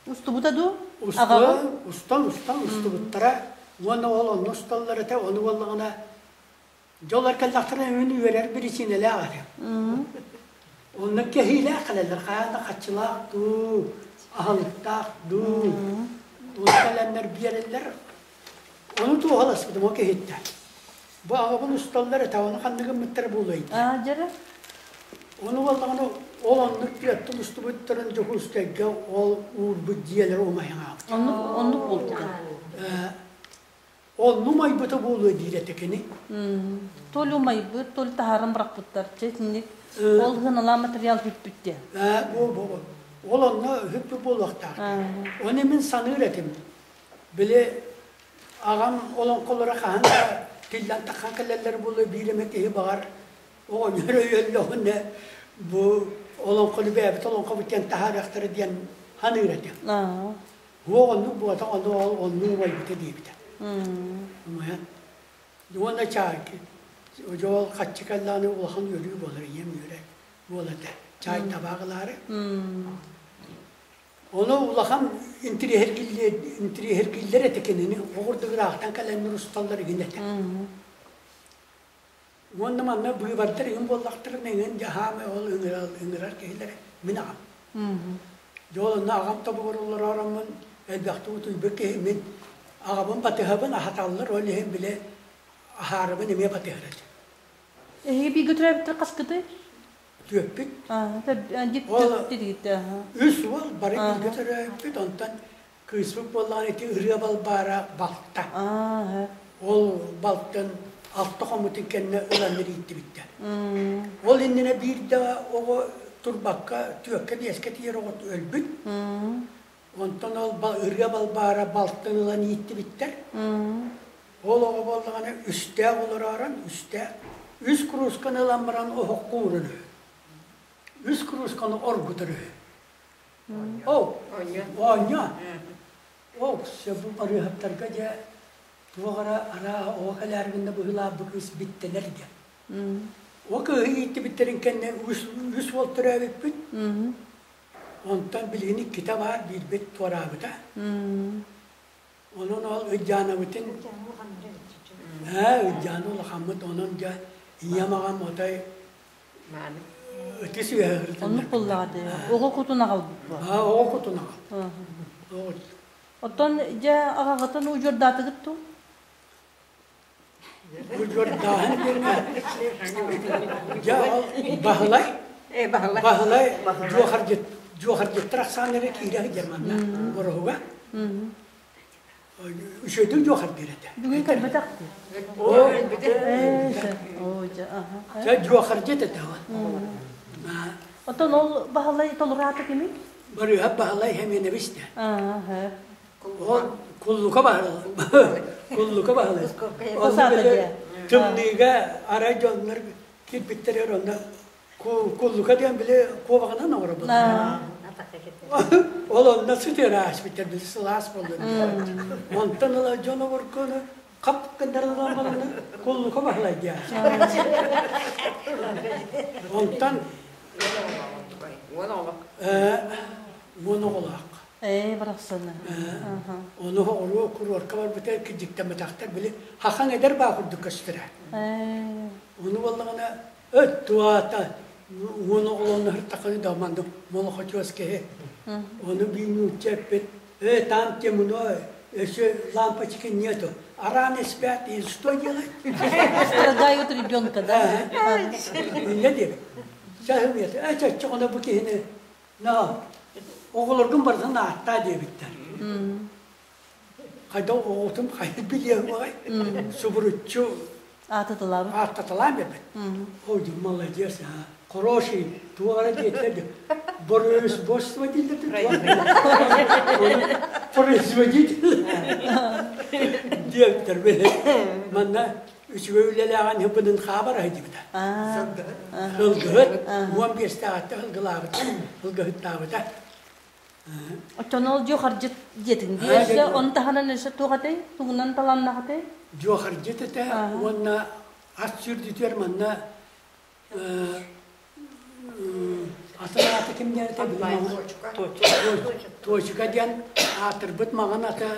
Устубута дуу? Уста, устан, устан, устубуттара. Уонна ол онно усталлар этэ, ону буоллаҕына дьоллор кэллэхтэринэ үн үөрэр биричиинэлээх этэ. Онно кэһиилээх кэлэллэр, хайаан да хаччылаах дуу, аһылыктаах дуу. Ол кэлэннэр биэрэллэр. Ону туоһаласпытым ол киһиттэн. Бу аҕабын усталлар этэ, ону ханна гыммыттара буолуой диэн. Аа, дьэрэ. Ону буоллаҕына ол оннук түөттэн устубуттарын Дьокуускайга ол уурбут дьиэлэрэ умайан хаалбыт. Оннук, оннук буолбута. Онну умайбыта буолуо диир этэ кини. То ли умайбыт, то ли таһааран бырахпыттар. Чэ, итинник ол сыаналаах материал бүппүт диэн. Бу, бу, ол онно бүппүт буолуохтаах. Ону мин саныыр этим. Били аҕам олоҥхолоро хаһан да тиллэн таххан кэлэллэр буолуо биир эмэ киһи баҕар оҕонньор өйөллөҕүнэ бу олоҥхону бэйэбит олоҥхобут диэн таһаарыахтара диэн саныыр этим. Уох оннук буолбатах ону ол оннук умайбыта диэбитэ. Умайан. Уонна чаай дьэ ол хаччы кэллэҕинэ улахан үөрүү буолар ийэм үөрэр буолар этэ. Чаай табаах ылаары. Ону улахан интириэһиргииллэр этэ кинини оҕурдук ыраахтан кэлэннэр усталлар игин этэ. Уонна манна быыбардар игин буоллахтарына игин дьаһаамай ол ыҥырар, ыҥырар киһилэрэ мин аҕам. Дьэ ол онно аҕам тобугар олороороммун элбэхтик утуйбут киһиммин аҕабын батыһабын аһаталлар ол иһин били аһаарыбын эмиэ батыһар этим. Эһиги бииргэ төрөөбүттэр хаскыты? Түөппүт. Ол үс уол бары бииргэ төрөөбүппүт, онтон кыыспыт буоллаҕына ити Ырыа Балбаара балта. Ол балтын алта хоммутун кэннэ ыланнар ииттибиттэр. Ол иннинэ биир да оҕо турбакка түөккэ-биэскэ тиийэр оҕо өлбүт. Онтон ол Ырыа Балбаара балтын ылан ииттибиттэр. Ол оҕо буоллаҕына үстээх олороорон, үстээх, үс куруусканы ылан баран оһоххо уурар үһү. Үс куруусканы оргутар үһү. Оо, оонньоо. Оо, бу барыыһаптарга дьэ туох эрэ арааһа оҕо кэлээри гынна быһыылаах бу кыыс биттэнэр диэн. О кыыһы ииттибиттэрин кэннэ үс, үс уол төрөөбүппүт. Онтон билигин иккитэ баар, биирбит туораабыта. Онон ол Ыдьаанабытын ээ Ыдьаана улахаммыт онон дьэ ийэм аҕам отой ытыс үөһэ Оннук буоллаҕа дии. Оҕо кутун аҕалбыт буо. Аа оҕо кутун аҕал. Оттон дьэ аҕаҕытын удьуордаатыгыт дуу? Удьуордааһын диэҥҥэ дьэ ол Баһылай Баһылай дьуохардьыт дьуохардьыттар ахсааннара киирэ сылдьар манна Бороһуга үчүгэйдик дьуохардыыр этэ. Бүгүн көрбөтөх дии. Дьэ дьуохардьыт этэ ол. Оттон ол Баһылай толураата кимий? Барыыһап Баһылай Хэмиэнэбис дэ. Ол куллука баһылай. Куллука баһылай. Тымныыга арай дьоннор киирбиттэригэр онно куллука диэн били куобаҕынан оҥоробут. Ол онно сытыара ааспыттар били сылаас буолла. Онтон ыла дьон обургуну хап гыннарыллан бараны куллука баһылай диэн. Онтон уон оҕолоох. Ээ, барахсаны. Ону оҕуруо куруорка барбыта кидьиктэммэтэхтэр били хахаҥ эдэр баа курдук көстөрө. Ону буоллаҕына өт туата уон оҕолонно сыртаххына да маннык молохочуос киһи. Ону биир нуучча эппит э там темно еще лампочки нету а рано спят и что делать? Страдают ребенка, да? Инньэ диэбит. Чаһым э чоччоҕуна бу киһини На, оҕолоргун барытын ааттаа диэбиттэр. Хайда оҕотун хайа билиэм аҕай субуруччу Аататалаабыт. Ааттаталаан биэрбит. Ой, молодец, а. Хороший, туох эрэ диэтилэр Производство дииллэр Производитель диэбиттэр Манна үчүгэй үлэлээҕин хыбынын хаабар аһы диэбитэ. Сылгыһыт 15-тээҕиттэ сылгылаабыта, сылгыһыттаабыта. Оччону ол дьуохардьыт диэтиҥ дии. Өссө ону таһынан өссө туох этэй? Тугунан таланнах этэй? Дьуохардьыт этэ уонна ас сүрдүтүгэр манна атын аата ким диэн этэ Туочука диэн аатырбыт маҥан ата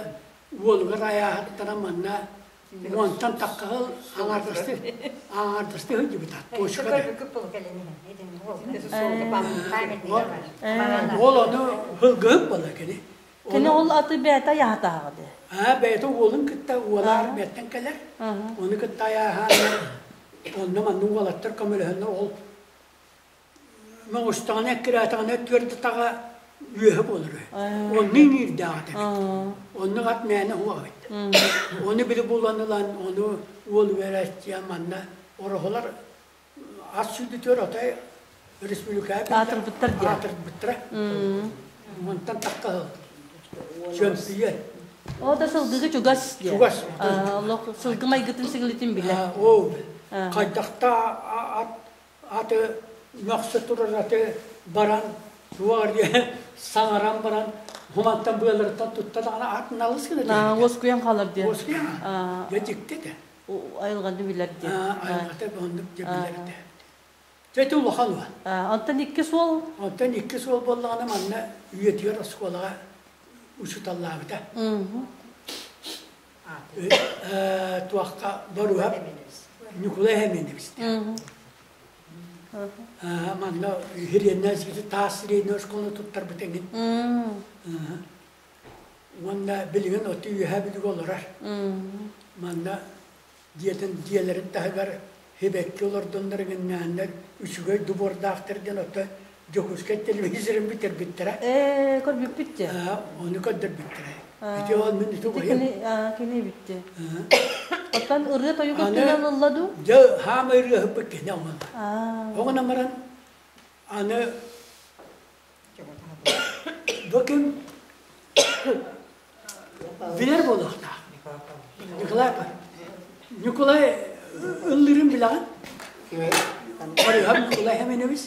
уолугар айааһыттара манна Уонтан таххаһыл аҥаардасты аҥаардасты сылдьыбыта. Точка Ол ону һылгыһык буола кини. Кини ол аты бэйэтэ айаһатааҕы дии. Аа бэйэтэ уолун кытта уолаар бэттэн кэлэр. Ону кытта айааһааннар онно манна уолаттар көмөлөһөннөр ол Моҕустаҕына эккирээтэҕинэ түөрт атаҕа үөһэ буолар үһү. Онно иҥиирдээх этэ эбит. Оннук ат мээнэ уох эбит. Ону били булан ылан, ону уол үөрээччиэ манна ороһулар ас сүүрдүтүөр отой республикаҕа Аатырбыттар диэн. Аатырбыттара. Мантан тахха чөмпүйүөн. О да сылгыга чугас диэн. Чугас. Олох сылгы майгытын сигилитин билэр. Оо, хайдахта ат аты мөхсө турар аты баран туох диэн саҥаран баран хумантан быаларыттан тутта даҕаны ат налыс гына уоскуйан хаалар диэн уоскуйан дьэ дьикти этэ айылҕаны билэр диэн айылҕата оннук дьэ билэр этэ дьэ ити улахан уол онтон икки суол онтон икки суол буоллаҕына манна үйэтигэр оскуолаҕа учууталлаабыта туохха Боруһап Ньукулай Хэмиэнэбис. Манна хириэннэ таас сириэннэ оскуола туттарбыт эҥин. Уонна билигин оту үөһэ бүлүгэ олорор. Манна дьиэтин дьиэлэрин таһыгар хибэкки олордоннор иҥиннээннэр үчүгэй дубуордаахтар диэн ото Дьокуускай телевизорын бүтэрбиттэрэ. Ээ, көрбүппүт дьэ. Ону көрдөрбүттэрэ. Ити ол мин ити убайым. Кини эбитти. Оттон ырыа тойук өттүнэн ылла дуу? Дьэ, хаамай ырыаһыппыт кини оҥон. Оҕонон баран аны бу ким билэр буолуохтаах. Николай Николай ыллыырын билэҕин? Барыһам Николай Хеменевич.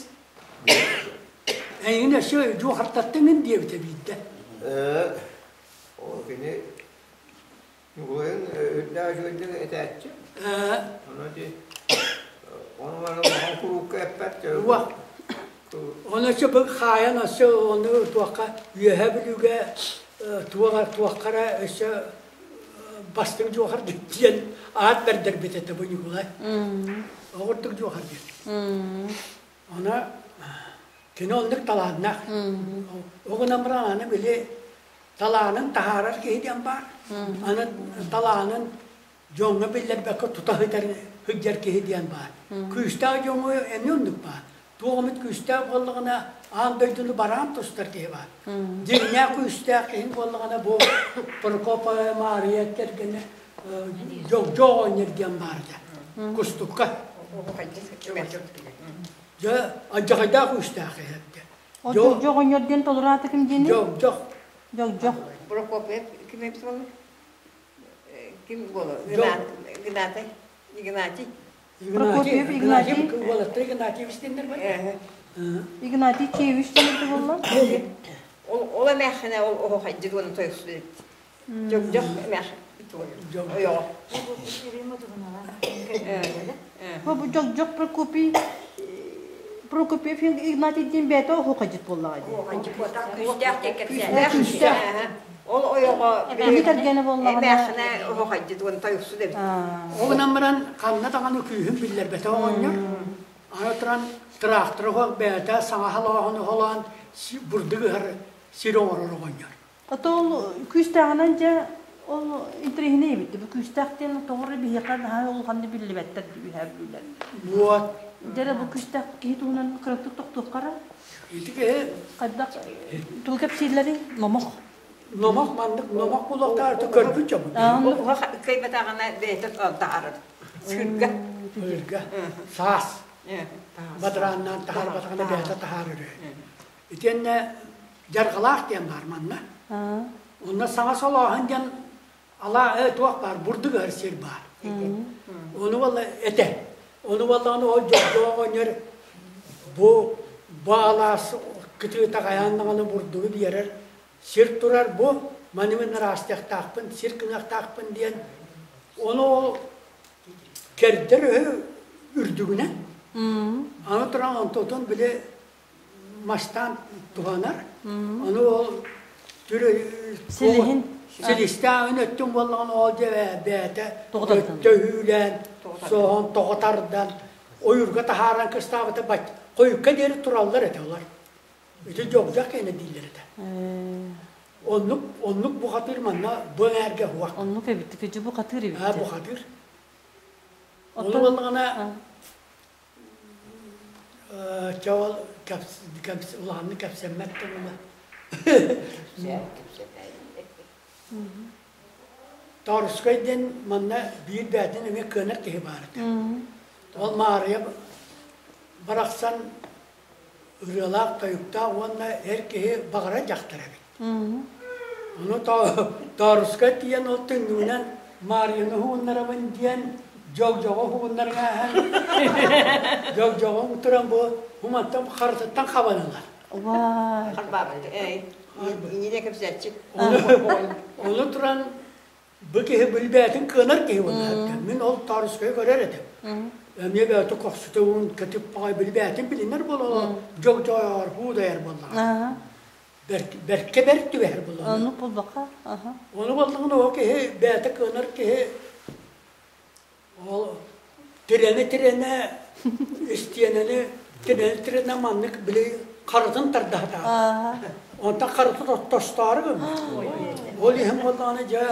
Эйигин өссө дьуохартаттыҥын диэбитэ биирдэ. Ол кини Ньукулайын үрдээх үчүгэйдик этээччи. Ону ити ону маны улахан куруукка эппэт. Уох. Ону өссө бу хаайан өссө ону туохха Үөһээ Бүлүүгэ туох туохха эрэ өссө бастыҥ дьуохар диэн аат бэрдэрбит этэ бу Ньукулай. Оҕурдук дьуохар диэн. Ону кини оннук талааннаах. Оҕунан баран аны били талаанын таһаарар киһи диэн баар. Аны талаанын дьоҥҥо биллэрбэккэ тута сытар сылдьар киһи диэн баар. Күүстээх дьоҥҥо эмиэ оннук баар. Туох эмит күүстээх буоллаҕына аан дойдуну бараан тустар киһи баар. Дьиҥнээх күүстээх киһи буоллаҕына бу Прокопа Маарыйа кэргэнэ Дьогдьо оҕонньор диэн баар этэ. Кустукка. Дьэ, алдьархайдаах күүстээх киһи этэ. Дьогдьо оҕонньор диэн толораата ким диэний? Дьогдьох. Дьогдьох. Прокопьев ким эбит буолла? Ким буолар? Игнатий. Игнатий. Прокопьев Игнатий. Уолаттар Игнатьевич диэннэр бар. Игнатий Чевич диэн буолла. Ол ол эмээххинэ ол оһохайдьыт уонна тойуксут эбит. Дьогдьох эмээх ойоҕо. Бу Дьогдьох Прокопий Прокопьев Игнатий диэн бэйэтэ оһуохайдьыт буоллаҕа дии. Күүстээх диэн кэпсээн. Күүстээх. Ол ойоҕо Кини кэргэнэ буоллаҕына эмээххинэ оһуохайдьыт уонна тойуксут эбит. Ол гынан баран ханна даҕаны күүһүн биллэрбэтэ оҕонньор. Аны туран тыраахтыр оһох бэйэтэ саҥа холооһун оһолоон бурдук ыһар сир оҥорор оҕонньор. Ото ол күүстээҕинэн дьэ ол интэриэһинэй эбит. Бу күүстээх диэн тоҕо эрэ биһиэхэ наһаа улаханнык биллибэттэр үһээ бүлүүлэр. Вот. Дьэ эрэ бу күүстээх киһи туһунан кыратык тохтуохха эрэ. Ити киһи хайдах тугу кэпсииллэрий? Номох. Номох маннык номох булуохтаах көрбүт дьоммут. Уһах кыайбатаҕына бэйэтэ таһаарар. Сыырга. Сыырга. Саас. Бадырааннаан таһаарбатаҕына бэйэтэ таһаарар үһү. Итиэннэ дьарҕалаах диэн баар манна. Онно саҥа солооһун диэн алаа туох баар бурдук ыһар сир баар. Ону буолла этэ. Ону буоллаҕына ол дьордоо оҕонньор бу баалаас кытыыта хайаан даҕаны бурдугу биэрэр сир турар бу маны мин ыраастыахтаахпын сир гыныахтаахпын диэн ону ол кэрдэр үһү үрдүгүнэн аны туран онтутун били мастаан туһанар. Ону ол түрө Силиһин. силистээҕин өттүн буоллаҕына ол дьэ бэйэтэ төһүүлээн, соһон, тоҕо тардан, ойуурга таһааран кыстаабыта бат хойукка диэри тураллар этэ олор. Ити дьогдьох кэнэ дииллэр этэ. Оннук оннук бухатыыр манна бу эҥээргэ уһуах. Оннук эбит, күдьү бухатыыр эбит. Аа бухатыыр. Ону буоллаҕына Чэ ол улаханнык кэпсэммэт да буолла. Торскай диэн манна биир бээтин эмиэ кыанар киһи баар этэ. Ол Маарыйа барахсан ырыалаах, тойуктаах уонна эр киһи баҕара дьахтар эбит. Ону Тоорускай тиийэн ол түннүгүнэн Маарыйаны уһугуннарабын диэн дьолдьоҕо уһугуннарыҥ ааһан дьолдьоҕо туран бу уматтан харытыттан хабан ылар. Харбаабыт. Иннинэ кэпсээччи. Ону туран Бу киһи билбээтин кыанар киһи буолла. Мин ол Таарыскайы көрөр этим. Эмиэ бэйэтэ кохсута уун кэтип баҕай билбээтин билинэр буолла, дьог-дьойоор һуудайар буоллаҕа. Бэркэ бэрт түбэһэр буолла. Оннук буолбакка. Ону буоллаҕына ол киһи бэйэтэ кыанар киһи ол тирэнэ-тирэнэ истиэнэни Тирэнэ маннык били харытын тардаһатаҕа. Онтон харыты тостоору гыммыт. Ол иһин буоллаҕына дьэ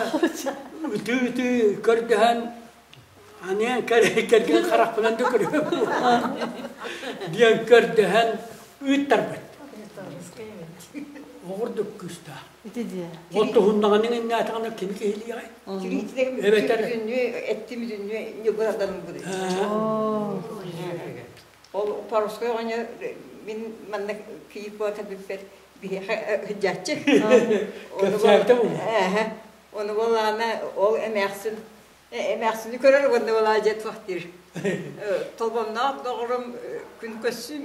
ытыы-ытыы көрдөһөн аны кэргэн харахпынан да көрүөм диэн көрдөһөн ыыттарбыт. Оҕурдук күүстээх. Ити диэ. Ол туһуннаҕына иннээтэҕинэ кими киһилиэҕэй? Эбэтэр бүтүннүү эттим бүтүннүү ньугурадан бу. Ол Паровской оҕонньор мин манна кийиит буола кэлбиппэр биһиэхэ сылдьааччы. Кэпсээбитэ буолуо. Ону буоллаҕына ол эмээхсин эмээхсини көрөр уонна буолаа дьэ туох диир. Толбонноох доҕорум күн көссүүм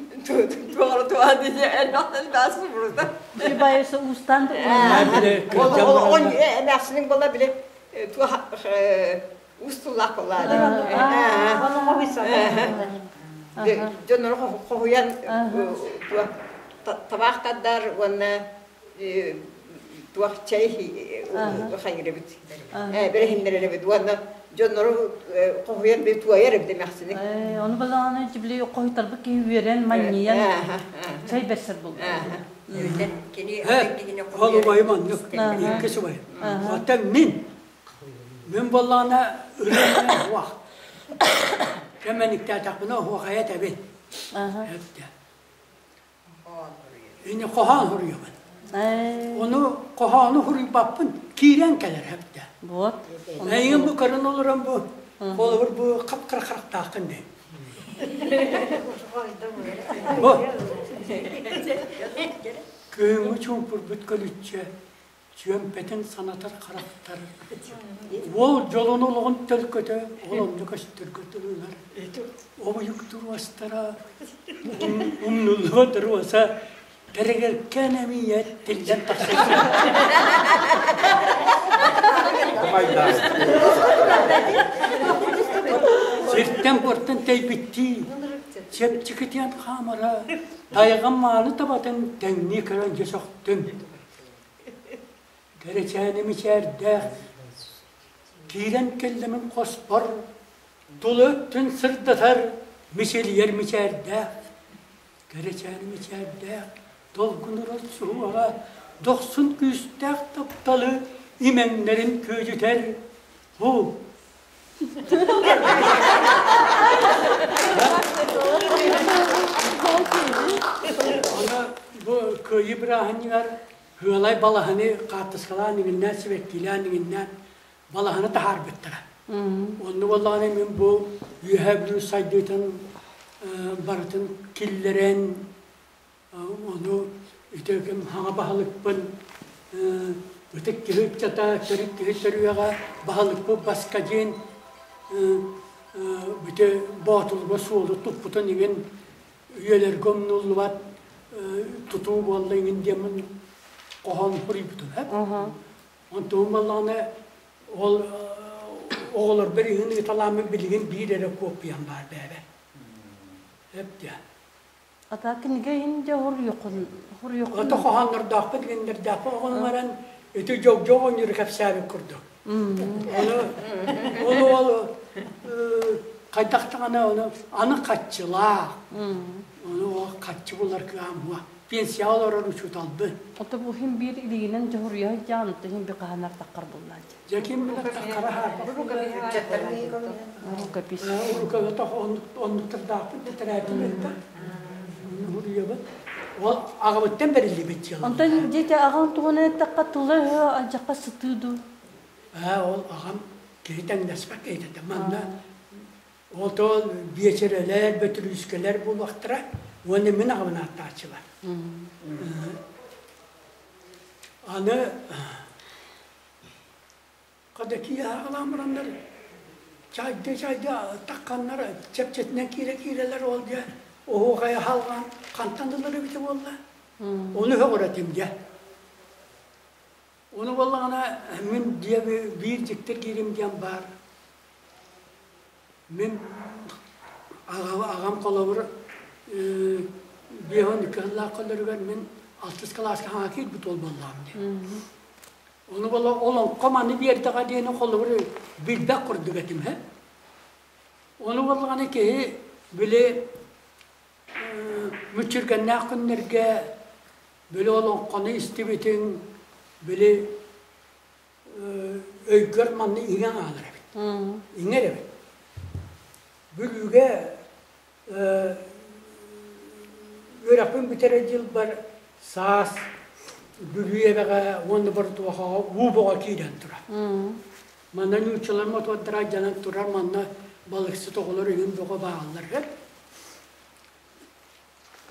туоҕара туоҕа диye элбэхтэн баас бурута. Байысы уустаан Ол эмээхсинин буола били туох уус тыллаах буоллаа дьоннору хоһуйан табаах тардар уонна туох чэй хайырэбит бэрэһиннэрэбит уонна дьоннору хоһуйан би туойар эбит эмээхсини ону балаҕаны били хоһуйтарбыт киһи үөрэн манньыйан чэй бэрсэр буолла Ол убайым оннук иккис убайым оттон мин Мин буоллаҕына ырыаны оһуох. Кэмэниктээтэхпинэ оһуохайа этэбин. Эттэ. Ини хоһоон суруйабын. Ону хоһоону суруйбаппын, киирэн кэлэр эптэ. Вот. Эйигин бу көрөн олорон бу холобур бу хап-хара харахтааххын дии. Бу күһүҥҥү чуумпурбут көлүччэ чүөмпэтин санатар харахтар уол дьолун олоҕун төлкөтө ол онно көстөргө тылылар обуйук туруостара умнуллубат туруоса тэрэгэркээн эмиийэ тиллэн тахсар Сиртэн-буортан тэйбиттии чэпчэкитиэн хаамара тайҕа мааны табатын тэҥнии көрөн дьэ сөхтүм Кэрэчээни мичээрдээх киирэн кэллэмин хоспор тула өттүн сырдатар мичилийэр мичээрдээх кэрэчээни мичээрдээх долгунурар суһуоҕа дохсун күүстээх тапталы имэҥнэрин күөдьүтэр бу Аны бу Кыайыы бырааһынньыгар Ыалай балаһаны хаартыскалаан иҥиннээн, сибэккилээн иҥиннээн балаһаны таһаарбыттара. Онно буоллаҕына мин бу Үөһээ Бүлүү сайдыытын барытын киллэрэн, ону ити ким хаҥа баһылыкпын ытык киһи ыччата, төрүт киһи төрүөҕэ баһылыкпыт Баскадьыын бүтэ Боотулга суолу туппутун иҥин үйэлэргэ умнуллубат тутуу буолла иҥин диэммин хоһоон суруйбутум эп. Онтугум буоллаҕына ол оҕолорбор иһин ыыталааммын билигин биир эрэ куоппуйам баар бээбэ. Эп диэн. Ата кинигэ иһин дьэ хоруйоххун хоруйоххун. Ото хоһооннордоохпут иҥиннэрдээхпит оҕону баран ити дьогдьоох оонньууру кэпсээбит курдук. Ону ону ол хайдах даҕаны ону аны хаччылаах. Ону ол хаччы булар кыаамуа. Пенсияҕа олорор учууталбын. Ото бу иһин биир илиинэн дьоһуруйа сылдьаҕын, ото иһин би хаһанар таххар буллааччы. Дьэ ким билэр таххара Рукопись. Рукопись оннуктардаахпын тэтэрээппин этэ. Уруйабын. Ол аҕабыттан бэриллибит дьыала. Онтон дьиэтэ аҕаҥ туһунан эттэххэ тыла-өһө алдьархай сытыы дуу? Ээ, ол аҕам киһи тэҥнэспэт киһитэ. Манна ол тоҕо биэчэрэлэр, бөтүрүүскэлэр буолуохтара уонна мин аҕабын ааттааччылар. Аны Хата киэһэ бараннар чайда-чайда тахханнар чэпчэтинэн киирэ-киирэлэр ол дьэ оһуохайа халҕан хантан ылар эбитэ буолла. Ону сөҕүрэтим дьэ. Ону буоллаҕына мин дьиэ биир дьиктир киирим диэн баар. Мин аҕам холобур 52 сыллаах көлөрүгэр мин алтыс кылааска хаҥа киирбит уол буоллаҕым дии. Ону буола олоҥхо маны биэрдэҕэ диэни холобур билбэт курдук этим һэ. Ону буоллаҕына киһи били Мүччүргэннээх күннэргэ били олоҥхону истибитиҥ, били өйгөр манна иҥэн хаалар эбит. Иҥэр эбит. Бүлүүгэ үөрэхпин бүтэрэр дьылбар саас Бүлүү эбэҕэ уонна Боротуохаҕа уу бөҕө киирэн турар. Манна нууччалар мотуордара алдьанан турар, манна балыксыт оҕолор иҥин бөҕө бааллар.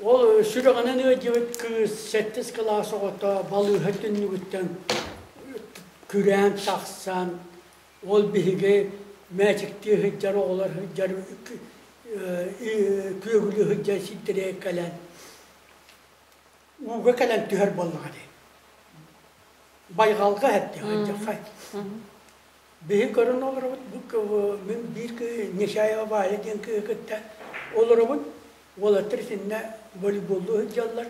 Ол сүрэҕинэн ыалдьыбыт кыыс сэттис кылаас оҕото балыыһа түннүгүттэн күрээн тахсан, ол биһиги мээчиктии сылдьар оҕолор сылдьар күөгүлүү сылдьар сирдэригэр кэлэн ууга кэлэн түһэр буоллаҕа дии. Байҕалга эттэ, алдьархай. Биһи көрөн олоробут, бу мин биир Нечаева Валя диэн кыыһы кытта олоробут. Уолаттар итиннэ волейболлуу сылдьаллар.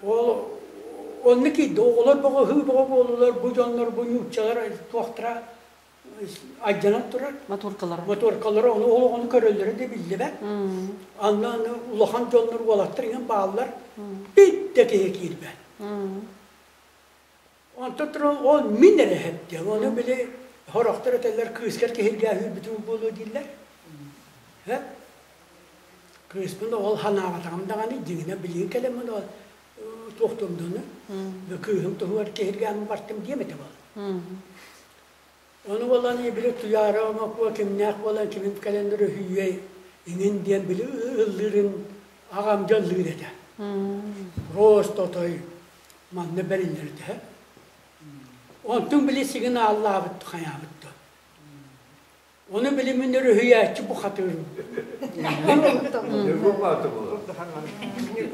Ол онно киирдэ, оҕолор бөҕө, һыы бөҕө буоллулар, бу дьоннор, бу нууччалар туохтара алдьанан турар. Моторкалара. Моторкалара ону ол оҕону көрөллөрө да биллибэт. Анна аны улахан дьоннор уолаттар иҥэн бааллар. Бит да киһи киирбэт. Онтон туран ол мин эрэ эһэттиэм. Ону били сорохтор этэллэр кыыскар киһиргээ үүрбүтүҥ буолуо дииллэр. Һэ? Кыыспын ол санаабатаҕым даҕаны дьиҥинэ билигин кэлэммин ол туохтуом кыыһым туһугар киһиргээн бартым диэм этэ буол. Ону буолан били Туйаара Омокуо кимнээх буолан кимим кэлэн өрөһүйүөй иҥин диэн били ыллыырын аҕам дьаллыыр этэ. Просто отой манна бэриллэрдэ. Онтун били сигин ааллаабыт хайаабыт да. Ону били мин өрөһүйээччи бухатыырым.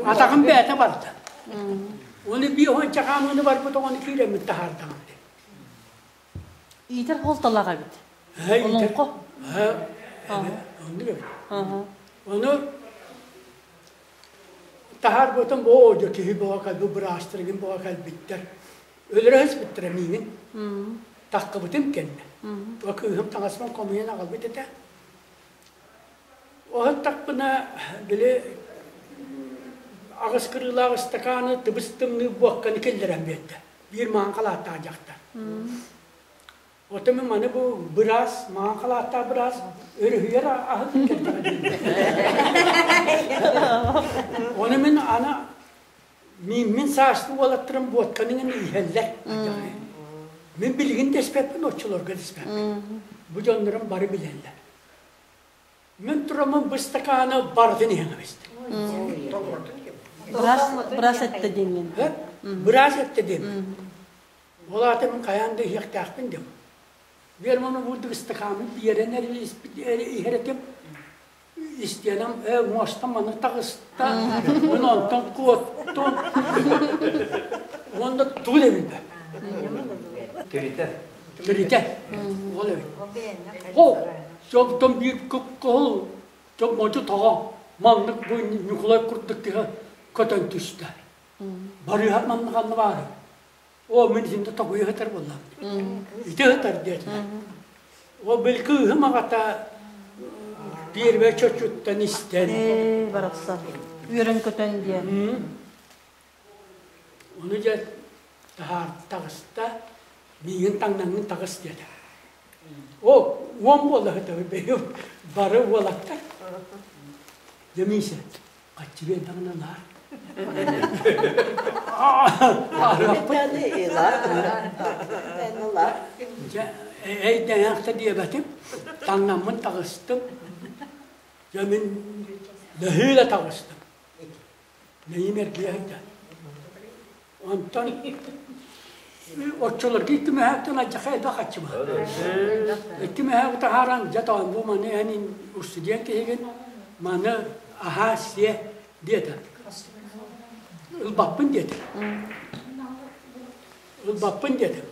Атаҕым бэйэтэ барда. Ону биир уонча хаамыыны барбыт оҕону киирэммин таһаардаҕым дии. Иитэр холтолоох эбит. Олоҥхо. Оннук эбит. Ону Таһаарбытым оо дьэ киһи бөҕө кэлбит, быраастаргын бөҕө кэлбиттэр. Өлөрө сыспыттара миигин. Таххыбытым кэннэ. О кыыһым таҥаспын хомуйан аҕалбыт этэ. Оһуттахпына били аҕыс кырыылаах ыстакааны тыбыс тымныы буокканы киллэрэн биэрдэ. Биир маҥан халааттаах дьахтар. Оттон мин маны бу быраас, маҥан халааттаах быраас өрүһүйэр аһын кэлтэҕэ Ону мин аны мин саастыы уолаттарым буотканы иһэллэр. Мин билигин да испэппин, оччолорго да испэппин. Бу дьоннорум бары билэллэр. Мин тураммын бу ыстакааны барытын иһэн эбистим. Быраас этте диэҥҥин. Быраас этте диэн. Ол аата мин хайаан да иһиэхтээхпин диэм. Биэр муну бурдук ыстакааммын биэрэн иһэр этим. Истиэнэм ээ муостам маны таҕыста, мин онтон куоттум. Уонна тугу да билбэт. Түрүтэ. Түрүтэ. Ол эбит. О, сылтан биир кыһыл модьу тоҕо маннык бу Ньукулай курдук киһи көтөн түстэ. Барыһар манна ханна баары? О, мин итиннэ тоҕуйа сытар буоллаҕым. Ити сытар диэтилэр. Ол били кыыһым аҕата пиэрмэ чочуттан истэн. Ээ, барахсан. Үөрэн-көтөн диэн. Ону дьэ таһаар таҕыста, миигин таҥнаҥҥын таҕыс диэтэ. О, уон буола сытабын бэйэм бары уолаттар. Дьэ Миисэ, Хаччы биэрдэҕинэ ылаар. Дьэ, эйдэҥэхтэ диэбэтим, таҥнаммын таҕыстым. Дьэ, мин нэһиилэ таҕыстым. Нэйим эргийэ сылдьан. Онтон оччолорго икки мөһөөктөн алдьархай элбэх хаччы баар. Икки мөһөөк таһааран, дьэ тоон бу маны эн устудьуон киһигин, маны аһаа сиэ диэтэ. Ылбаппын диэтэ. Ылбаппын диэтим.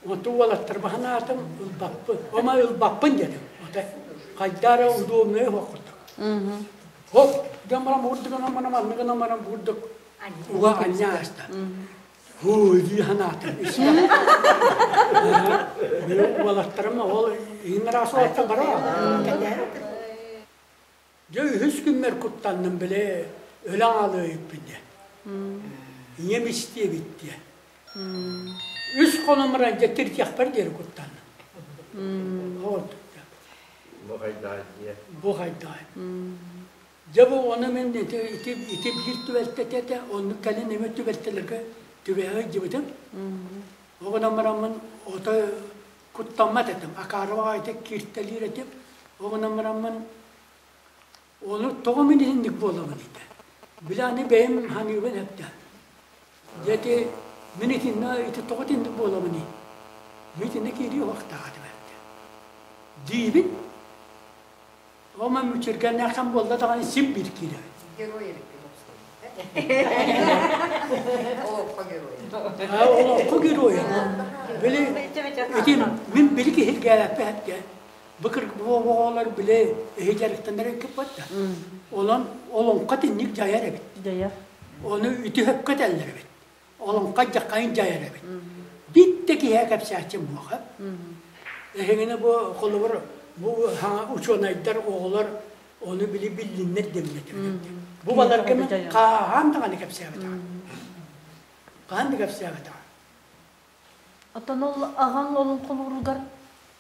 Онтон уолаттар баһанаатым, ылбаппын. Ома ылбаппын диэтим. Ота хайдара удобнай оһох курдук. Хоп, дьон баран бурдук гынан баран маннык гынан баран бурдук Уга анньа ааста. Һуу, дии санаатым. Били уолаттарым ол иһин араас уолаттар бара. Дьэ үһүс күммэр куттанным били. Өлөн хаалыайыкпын диэн. Ийэм истиэбит диэн. Үс хонон баран дьэ тиритиэхпэр диэри куттанным. Ол Бу хайдаҕай диye. Бу хайдаҕай. Дьэ бу ону мин ити, ити, ити биир түбэлтэтэ этэ, оннук кэлин эмэ түбэлтэлэргэ түбэһэ сылдьыбытым. Ол гынан бараммын отой куттаммат этим, акаарыба ити кииртэлиир этим. Ол гынан бараммын ону тоҕо мин итинник буолабын этэ. Били аны бэйэм ханыыбын эптэ. Дьэ ити мин итиннэ ити тоҕо итинник буолабыный? Мин итиннэ киирии уохтаах этим эптэ. Диибин Ома мүччүргэннээхтэн буолла даҕаны син биир киирэбин. Герой эбиппин Олоҥхо геройа. Олоҥхо геройа. Били ити мин били киһиргээбэппэ бу оҕолор били эһи дьарыктанар кыппат да. Онон олоҥхо тинник дьайар эбит. Дьайар. Ону үтү хөпкө этэллэр эбит. Олоҥхо дьаххайын дьайар эбит. Биттэ киһи кэпсээччим буоха. Эһигини бу холобур бу учуонайдар оҕолор ону били биллиннэр диэммэтим. Бу баларга мин хаһан даҕаны кэпсээбэтэҕим. Хаһан да кэпсээбэтэҕим. Оттон ол аҕаҥ олоҥхолууругар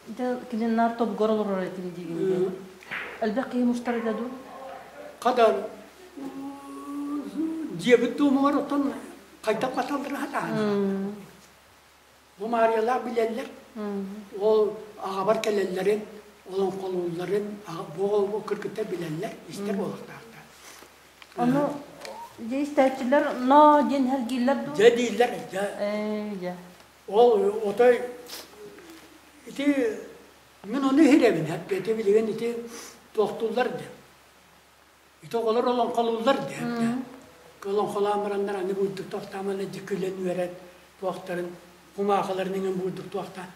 дьэ кининнаар тобугар олорор этим диигин дии. Элбэх киһи мустар этэ дуу? Хадан дьиэбит дуомугар оттон хайдах баталлара хатаана. Бу Маарыйалаах билэллэр. Ол аҕабар кэлэллэрин, олоҥхолуулларын бу кыргыттар билэллэр, истэр буолуохтаахтар. Ону дьэ истээччилэр ноо диэн сэргииллэр дуу? Дьэ дииллэр, дьэ. Ээ, дьэ. Ол отой ити мин ону иһирэбин, эппиэти билигин ити туохтууллар диэн. Ити оҕолор олоҥхолууллар диэн. Олоҥхолоон бараннар аны бурдук туохтаамана дьэ күлэн үөрэн туохтарын кумаахыларын иҥэн бурдук туохтаан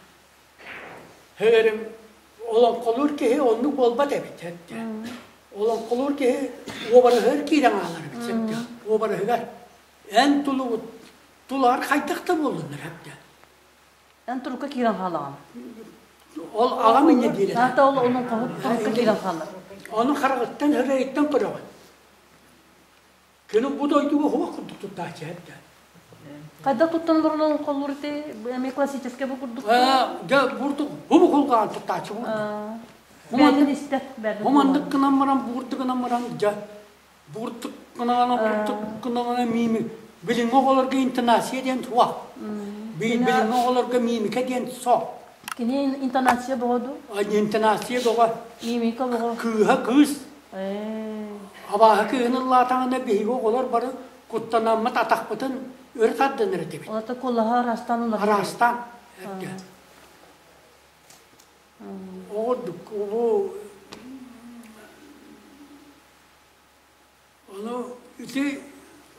Һээрим олоҥхолуур киһи оннук буолбат эбит эттэ. Олоҥхолуур киһи уобараһыгар киирэн хаалар эбит сөптө. Уобараһыгар эн тулугут тулаар хайдах да буоллуннар эптэ. Эн турукка киирэн хаалаҕын. Ол аҕам инньэ диир этэ. Аата ол олоҥхоһут турукка киирэн хаалар. Ону хараҕыттан һырайыттан көрөҕүн. Кини бу дойдуга уһуох курдук туттааччы эбитэ. Хайдах туттан олорон олоҥхолуур ити эмиэ классическай бу курдук. Дьэ бурдук бу кулгаан туттааччы бурдук. Бэйэтин истэр Бу маннык гынан баран буурдук гынан баран дьэ буурдук гынан буурдук гынан миими билиҥҥи оҕолорго интонация диэн суох. Билиҥҥи оҕолорго мимика диэн суох. Кини интонация боҕо дуу? Интонация боҕо. Мимика боҕо. Кыыһа кыыс. Абааһы кыыһын ыллаатаҕына биһиги оҕолор бары куттанаммыт атахпытын өрө тардынар этибит. Олата куолаһа араастаан уларыйар. Араастаан. Оҕордук бу ону ити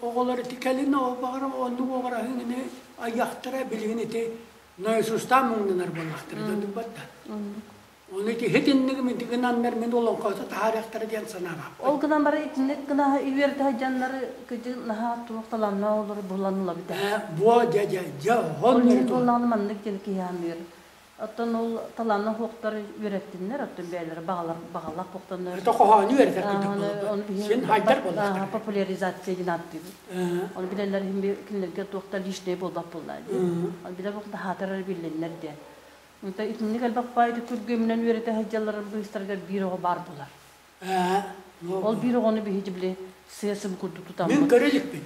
оҕолор ити кэлин баҕар оннук уобараһын ини айахтара билигин ити Иисустаан муҥнанар буоллахтара дьоннук батта. Ону ити итинник мин гынаннар мин олоҥхото таһаарыахтара диэн санаабаппын. Ол гынан бары итинник гына үөрдэ сылдьаннары кыдьы наһаа туох талааннаах олору булан ылабыта. Буо дьэ дьэ дьэ Ол иһин буоллаҕына маннык диэн киһи саныыр. Оттон ол талааннаах уохтар үөрэттиннэр, оттон бэйэлэрэ баҕалар баҕалаах буохтаннар. Это хоһоону үөрэтэр курдук буолбут. Син хайдар буоллахтар. Популяризация диэн ааттыыбыт. Оны билэллэр иһин кинилэргэ туох да личное буолбат буолла дии. Оны билэр буолта хаатар биллиннэр диэн. Онто итинник элбэх баайы күргүөмүнэн үөрэтэ сылдьалларын быыстарыгар биир оҕо баар буолар. Ол биир оҕону биһиги били сыа-сым курдук тутаммыт. Мин көрө иликпин.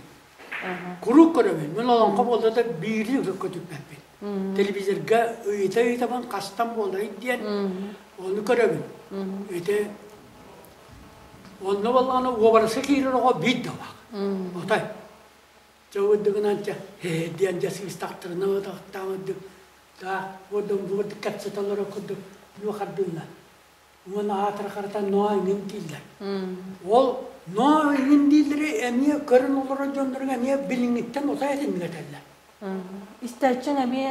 Куруук көрөбүн. Мин олоҥхо буолла да биири көтүппэппин. Телевизорга ыйыта-ыйытабын хастан буоларый диэн ону көрөбүн. Ити онно буоллаҕына уобараска киирэр оҕо биир да баар. Отой Чэ уордугунан чэ ээ диэн дьэ сыыстахтарына ытахтаамырдык таах уордум буордук кэпсэтэллэр курдук нуохардыыллар. Уонна аатара харата ноо иҥин дииллэр. Ол ноо иҥин дииллэри эмиэ көрөн олорор дьонноруҥ эмиэ билиҥҥиттэн отой этинник этэллэр. Истээччиҥ эмиэ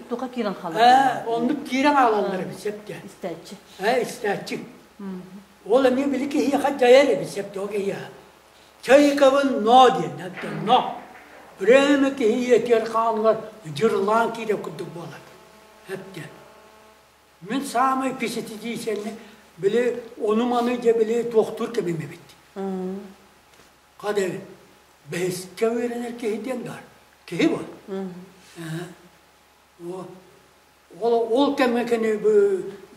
туха киирэн хаалар. Ээ, оннук киирэн хаалаллар эбит сөп диэн. Истээччи. Ээ, истээччи. Ол эмиэ били киһиэхэ дьайар эбит сөп ол киһиэхэ. Чайкабын ноо диэн, оттон но. Время киһи ийэтигэр хааллар дьырылаан киирэр курдук буолар. Эптэ. Мин саамай впечатлительный били ону-маны дьэ били туохтуур кэмим эбит. Хады бэһискэ үөрэнэр киһи диэн баар. Киһи бу. Ол, ол кэмҥэ кини бу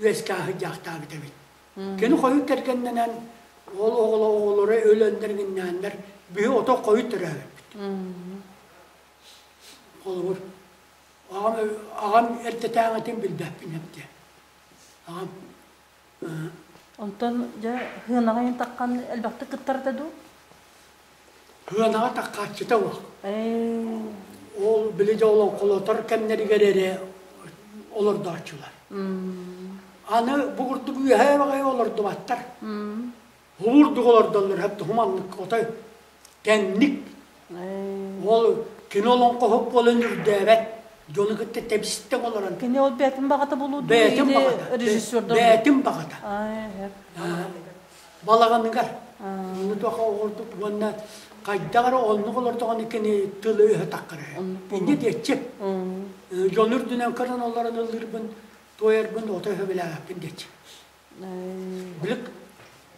үөскэ сылдьаахтаабыт эбит. Кини хойут кэргэннэнэн ол оҕоло оҕолоро өлөннөр гиннээннэр биһи ото хойут төрөөбүппүт. Холобур, аҕам, аҕам эрдэтээҥитин билбэппин эбитэ. Аҕам Онтон дьэ Һыанаҕа иһин таххан элбэхтик кыттарда дуу? Һыанаҕа таххааччыта уох. Ол били дьэ олоҥхолотор кэмнэригэр эрэ олордооччулар. Аны бу курдук үөһээ баҕайы олордубаттар. Хумурдук олордоллор хэп хуманнык отой тэҥник. Ол кини олоҥхоһут буолан үрдээбэт дьону кытта тэбистэ олорон. Кини ол бэйэтин баҕата буолуу Бэйэтин баҕата. Режиссердар. Бэйэтин баҕата. Балаҕаныгар. Ону туоха оҕордук уонна хайдах эрэ оннук олордоҕуна кини тылы өһө таххара. Инде диэччи. Дьону үрдүнэн көрөн олорон ыллыырбын, туойарбын ото өһө билээбэппин диэччи. Билик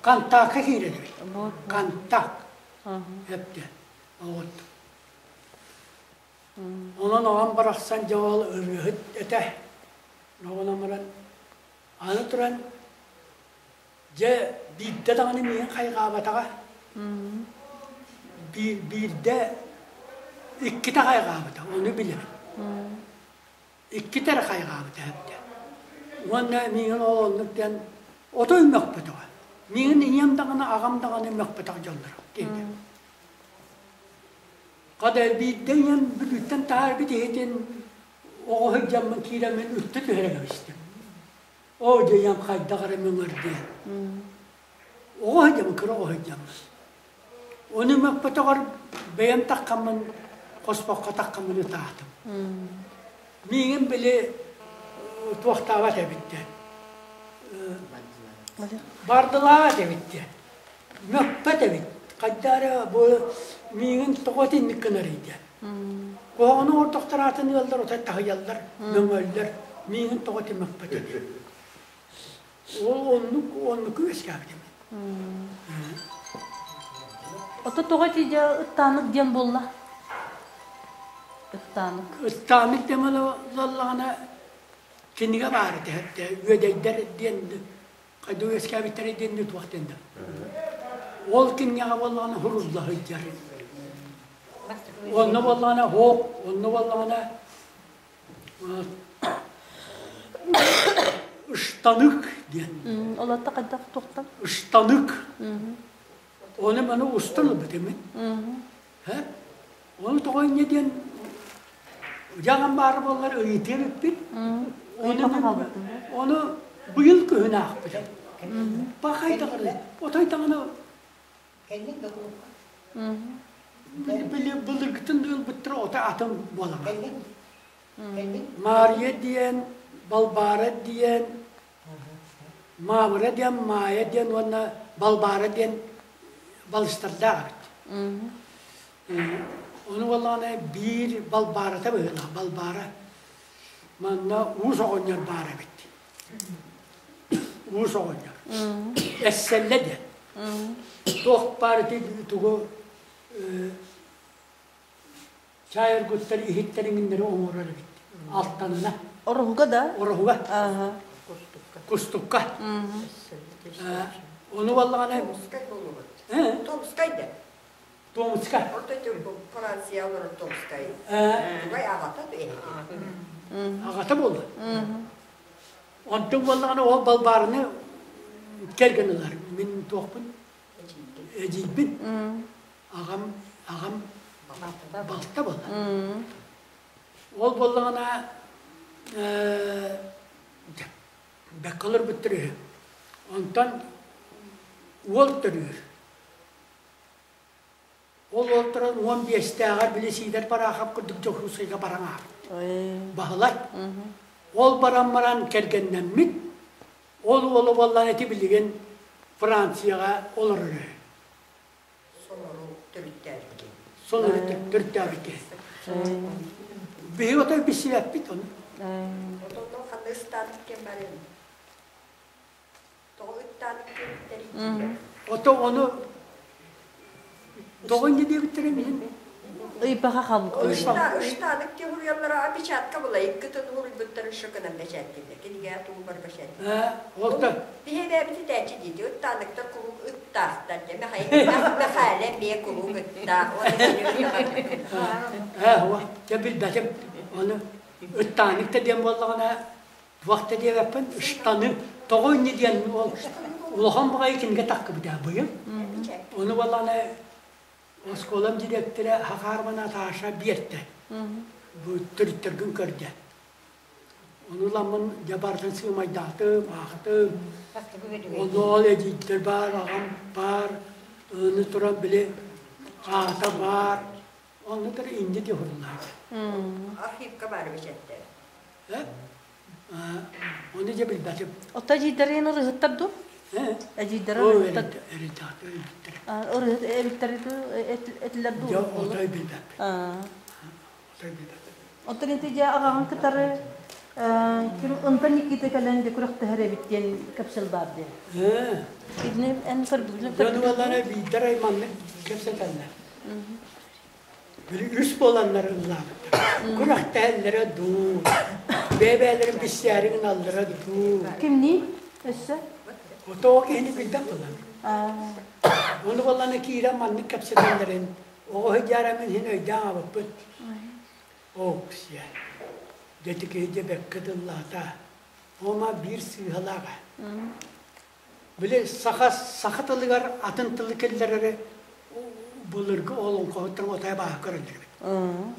контакка киирэр эбит. Контакт. Эптэ. Вот. Онон оҕом барахсан дьэ ол ырыаһыт этэ. Оҕонон баран аны туран дьэ биирдэ даҕаны миигин хайҕаабатаҕа. Биирдэ иккитэ хайҕаабыта, ону билэбин. Иккитэ эрэ хайҕаабыта эбитэ. Уонна миигин ол оннук диэн отой мөхпөтөҕө. Миигин ийэм даҕаны, аҕам даҕаны мөхпөтөх дьонноро диэтэ. Хата биирдэ ийэм Бүлүүттэн таһаарбыт иһитин оҕо сылдьаммын киирэммин үттэ түһэрэн кэбистим. Оо дьэ ийэм хайдах эрэ мөҥөр диэн. Оҕо сылдьаммын, кыра оҕо сылдьаммын. Ону мөхпөтөҕөр бэйэм таххаммын, хоспоххо таххаммын ытаатым. Миигин били туохтаабат эбит диэн. Бардылаабат эбит диэн. Мөхпөт эбит. Хайда эрэ бу миигин тоҕо итинник гынарый диэн. Куһаҕаны оҥордохтор аатын ыаллар отой таһыйаллар, мөҥөллөр. Миигин тоҕо ити мөхпөт эбит. Ол оннук оннук үөскээбитим. Ото тоҕо ити дьэ ыттаанык диэн буолла? Ыттаанык. Ыттаанык диэн буоллаҕына кинигэ баар этэ үөдэйдэр диэн хайда үөскээбиттэрэ диэн туох диэн да. Ол кинигэҕэ буоллаҕына хурулла сылдьар. Онно буоллаҕына хоок, онно буоллаҕына Ыштанык диэн. Олорто хайдах туохтан? Ыштанык. Оны маны устан ылбыт эмин. Оны тоҕо инньэ диэн дьаҕан баары буоллар ыйытыа эбиппит. Оны оны быйыл күһүн аахпытым. Пахай даҕаны, отой даҕаны Кэллиҥ да кулукка. Били былыргытын ылбыттара ото атын буолар. Маарыйа диэн, Балбаара диэн, Маамыра диэн, Маайа диэн уонна Балбаара диэн балыстардаах эбит. Ону буоллаҕына биир Балбаарата быһыылаах, Балбаара. Манна уус оҕонньор баар эбит. Уус оҕонньор. Эссэллэ диэн. Туох баар ити тугу чай өргүттэр иһиттэриҥиннэри оҥорор эбит. Алтанна. Ороһуга да? Ороһуга. Кустукка. Ону буоллаҕына Томскай буолубут. Томскай да. Томскай. Орто Франция олорор Томскай. Тугай аҕата эһиги. Аҕата буолла. Онтон буоллаҕына ол балбаарыны кэргэн ылар. Мин туохпун? Эдьиийбин. Аҕам, аҕам балта буолла. Ол буоллаҕына бэккэ олорбуттар үһү. Онтон уол төрүүр. Ол ол туран 15-тээҕэр били Сиидэр Бараахап курдук Дьокуускайга баран ааспыт. Баһылай. Ол баран баран кэргэннэммит. Ол уола буоллаан ити билигин Францияҕа олорор үһү. Сонору төрүттээбит киһи. Сонору төрүттээбит киһи. Биһиги отой билсибэппит ону. Отонно ханна ыстаабыт кэм барын? Тоҕо ыттаабыт кэм Ото ону. Тоҕо инньэ диэбиттэрэ мин Ыйбаха хаалбыт. Ыштанык теориялара опечатка була иккитин уруйбуттар ышыкынан бэчээттиллэр. Кинигэ тугу бар бэчээттиллэр. Ол Биһиэбэбит итээччи диити ыттааныктар куруук ыттаахтар дьэ Мэхээлэ эмиэ куруук ыттаах. Ээ, дьэ билбэтим. Ону ыттаанык да диэн буоллаҕына туох да диэбэппин, ыштаны тоҕо инньэ диэн ол улахан баҕайы кинигэ таххыбыта быйыл. Ону буоллаҕына оскуолам директора Хахарова Наташа биэртэ. Бу төрүттэргин көрдө. Ону ыламмын дьэ барытын сыымайдаатым, аахтым. Онно ол эдьиийдэр баар, аҕам баар, аны туран били аата баар. Онно туран инньэ диye хуруллааччы. Архивка баар бэчээттэр. Ону дьэ билбэтим. Отто эдьиийдэрин ырыһыттар дуу? Эдьиийдэрэ ырыһыттар. Ырыһыт эбиттэр этилэр дуу? Дьэ, отой билбэппин. Отой билбэппин. Оттон ити дьэ аҕаҕын кытары ким Ынта Никита кэлэн дьэ күрэхтэһэр эбит диэн кэпсэл баар диэн. Итини эн көрбүтүн Дьон уоллара биирдэр айманнык кэпсэтэллэр. Били үс буоланнар ыллаабыттар. Күрэхтэһэллэрэ дуу, бэйэ-бэйэлэрин биссээри гыналлара дуу. Кимний өссө? Отоо киһини билбэт буолан. Ону буоллана киирэн маннык кэпсэтэллэрин оҕо сыдьаарамын иһин өйдөөн аҕабыппыт. Ооксия. Дьэ киһи дьэ бэккэ тыллаата. Ома биир сыыһалааҕа. Били саха саха тылыгар атын тылы киллэрэри былыргы олоҥхоһуттан отой абааһы көрөллөр эбит.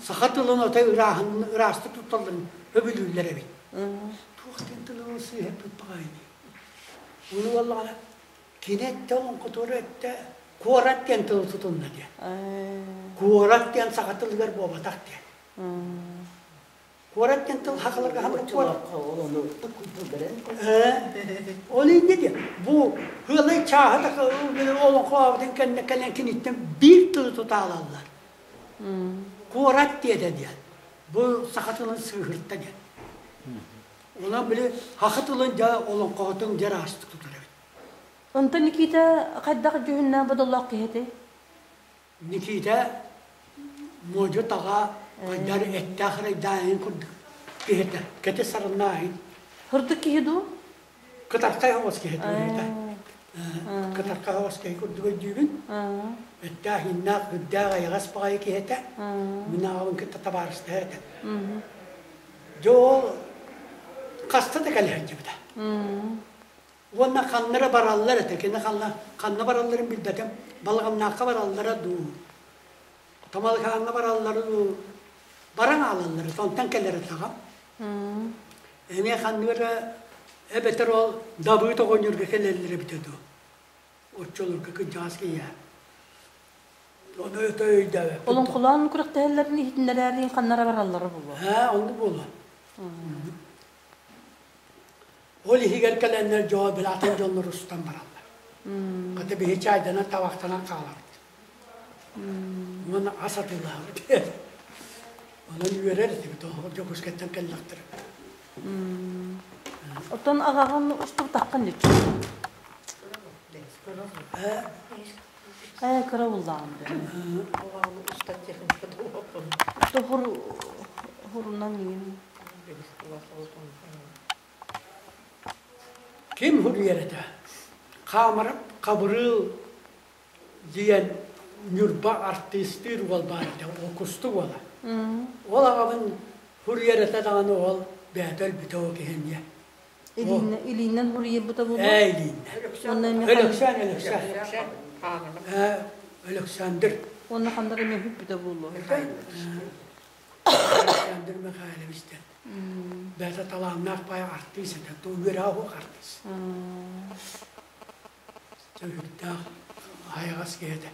Саха тылын отой ырааһын ыраастык тутталларын өбүлүүллэр эбит. Туох диэн тылы сыыһа баҕайыный? Ону буоллаҕына кини эттэ олоҥхотуора эттэ куорат диэн тылы тутунна диэн. Куорат диэн саха тылыгар буолбатах диэн. Куорат диэн тыл хахаларга ханнык куорат? Ол инньэ диэн бу ыалай чааһы олоҥхообутун кэннэ кэлэн киниттэн биир тылы тутаалаллар. Куорат диэтэ диэн. Бу саха тылын сыыһырта диэн. Онон били саха тылын дьэ олоҥхоһутун дьэ ыраастык тутар эбит. Онтон Никита хайдах дьүһүннээх бодоллоох киһи этэй? Никита модьу-таҕа хайдар эттээх эрайдааһын курдук киһитэ, кэтит сарыннааһын. Хырдык киһи дуу? Кытархай оҕус киһи киһитэ. Кытархай оҕус киһи курдук өйдүүбүн. Эттээх, иннээх, үрдээх, айаҕас баҕайы киһи этэ. Мин аҕабын кытта табаарыстаһар этэ. Дьэ ол хаста да кэлэ сылдьыбыта. Уонна ханна эрэ бараллар этэ, кини ханна, ханна баралларын билбэтим. Балаҕаннаахха бараллара дуу, Тамалыкааҥҥа бараллара дуу, баран хаалаллара, онтон кэлэрэ таҕам. Эмиэ ханнык эрэ эбэтэр ол Дабыыт оҕонньорго кэлэллэр эбитэ дуу. Оччолорго кырдьаҕас киһиэхэ. Ону өтө өйдөөбөппүн. Олоҥхолоон күрэхтэһэллэрин иһитиннэрээриин ханна эрэ бараллара буолуо. Ээ, оннук буолуо. Ол иһигэр кэлэннэр дьоо били атын дьоннор устан бараллар. Хата биһи чаайданан табахтанан хаалабыт. Уонна ас атыылаабыт. Онон үөрэр этибит ол Дьокуускайтан кэллэхтэрэ. Оттон аҕаҕын устубутаххын ниччу. Ээ, кыра буллаҕым да. Оҕаҕын устар техника Тохур хурунан иҥин. Ким суруйар этэ? Хаамырап Хабырыыл диэн Ньурба артыыстыыр уол баар этэ, ол Кустук уола. Ол аҕабын суруйар этэ даҕаны ол бэйэтэ өлбүтэ ол киһи эмиэ. Илиинэн суруйбута буолуо? Ээ, илиинэн. Өлөксөөн, Өлөксөөн. Ээ, Өлөксөөндүр. Уонна хандар эмиэ бүппүтэ буолуо. Александр Михайлович диэн бэйэтэ талааннаах баай артыыс этэ, үөрэҕэ суох артыыс. Сүрдээх аһаҕас киһи этэ.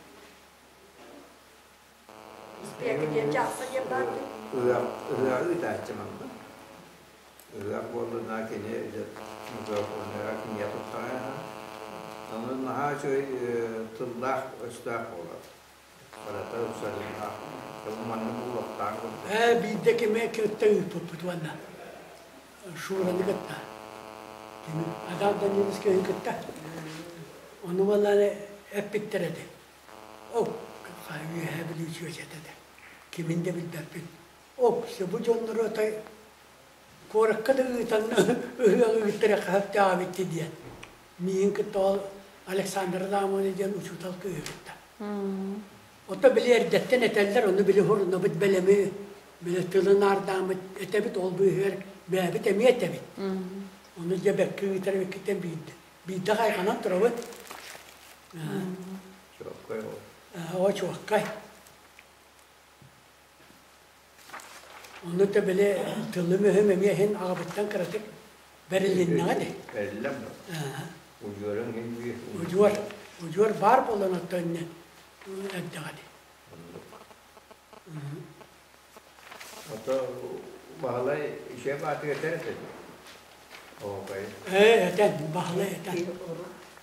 Ыһыаҕы ыытааччы манна. Ыһыах буоллунаа кини микрофонугар кинигэ туттаҕа. Онон наһаа үчүгэй тыллаах-өстөөх буолар. Ээ, биирдэ кими кытта ыыппыппыт уонна Шураны кытта. Кими? Адам Даниловскайы кытта. Ону буоллаары эппиттэр этэ. О, Үөһээ Бүлүү чүөчэтэ этэ. Кимин да билбэппин. Оксо бу дьоннору отой куоракка да ыытан ыһыаҕы ыыттара хаһыптаабыт диэн. Миигин кытта ол Александр Адамовна диэн учуутал кыыһы кытта. Ото били эрдэттэн этэллэр, ону били хурунабыт бэлэми, били тылын аардааммыт этэбит, ол быыһыгар бэйэбит эмиэ этэбит. Ону дьэ бэккэ ыытар эбиккиттэн биирдэ биирдэ хайҕанан турабыт. Чуоккай ол. Оо, чуоккай. Ону да били тылым-өһүм эмиэ иһин аҕабыттан кыратык бэрилиннэҕэ дии. Бэриллэн ба. Удьуоруҥ иһин биир. Удьуор, удьуор баар буолан оттон иннэ эрдэҕэ дии. Ото Баһылай үчүгэй баатыгар этэр этэ Оһуокай. Ээ, этэн, Баһылай этэн.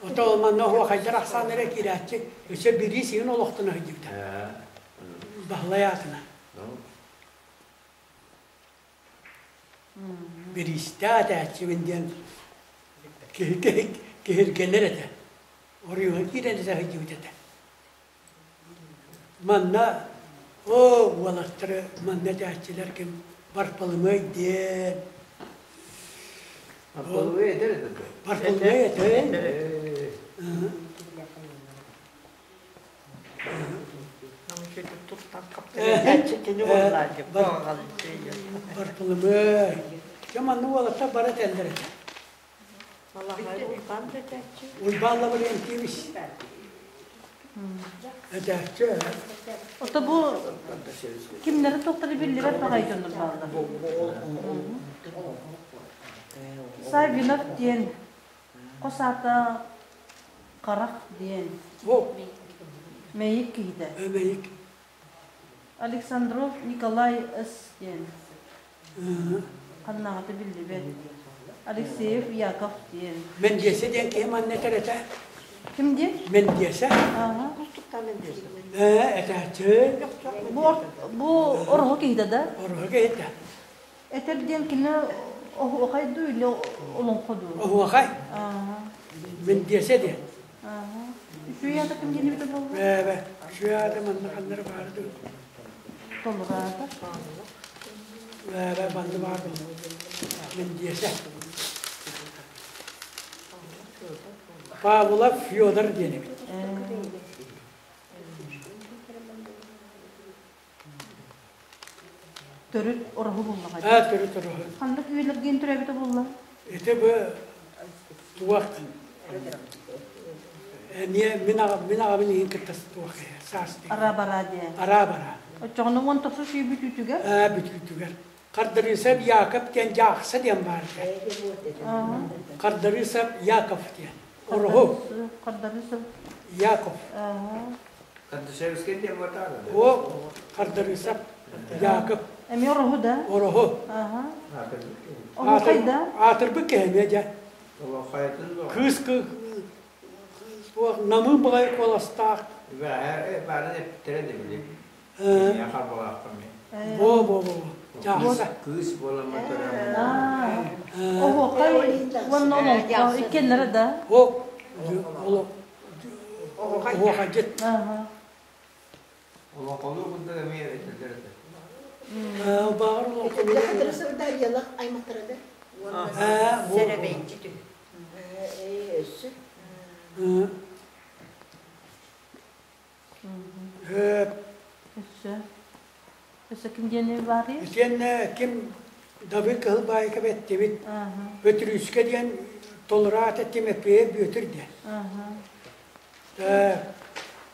Ото манна оһуохайдар ахсаан эрэ киирээччи, өссө бириис иһин олохтон сылдьыбыта. Баһылай аатына. Бириистээх этээччибин диэн киһиргэнэр этэ. Оройуон киирэн этэ сылдьыбыт этэ. Манна оо уолаттары манна этээччилэр ким Барпалымыай диэн Барпалымыай этэр этэ дуо? Барпалымыай этэ. Барпалымыай. Дьэ манна уолаттар бары этэллэр этэ. Уйбаан Лаврентьевич этээччи. Ото бу кимнэри туохтары биллибэт баҕайы дьоннор бааллар. Саввинов диэн хос аата Харах диэн Мэйик киһитэ. Мэйик. Александров Николай С. диэн. Ханнааҕыта биллибэт. Алексеев Яков диэн. Мендиэсэ диэн киһи манна этэр этэ. Ким диэн? Мендиэсэ. Ээ, этээччи. Бу бу ороһу киһитэ да? Ороһу киһитэ. Этэр диэн кини оһуохай дуу или олоҥхо дуу? Оһуохай. Мендиэсэ диэн. Үчүгэй аата ким диэн эбитэ буолла? Бэбэ, үчүгэй аата манна ханнары баары дуу? Толураата. Бэбэ, манна баар Мендиэсэ. Павлов Федор диэн эбит. Төрүт ороһу буллаҕа. Аа, төрүт ороһу. Ханнык үйэлэргин төрөөбүтэ булла? Ити бу туох эмиэ мин аҕам мин аҕабын иһин кытта туох саас Араа-бараа диэн. Араа-бараа. Оччоҕуна уон тохсус үйэ бүтүүтүгэр? Аа, бүтүүтүгэр. Хардарыысап Яков диэн Дьаахса диэн баар этэ. Хардарыысап Яков диэн. Ороһу. Хардарыысап. Яков. Кардашевскай диэн батаана. О, Хардарыысап Яков. Эмиэ ороһу да? Ороһу. Оһуохай да? Аатырбыт киһи эмиэ дьэ. Кыыс намыын баҕайы куоластаах. Баарын эппиттэрэ да били. Бо бо бо. Дьаахса. Кыыс буолан Оһуохай уонна олоҥхо иккиэннэрэ да? О, Оһуохайдьыт. Олоҥхолуу курдук эмиэ этэллэр этэ. Баҕар олоҥхолуу. Хатыры аймахтара да? Сэрэбэйдьит үһү. Өссө. Өссө. Өссө ким диэни баарый? Итиэннэ ким Дабы Кыһыл Баайыкап эттибит. Бөтүрүүскэ диэн толораат Тимофеев Бүөтүр диэн.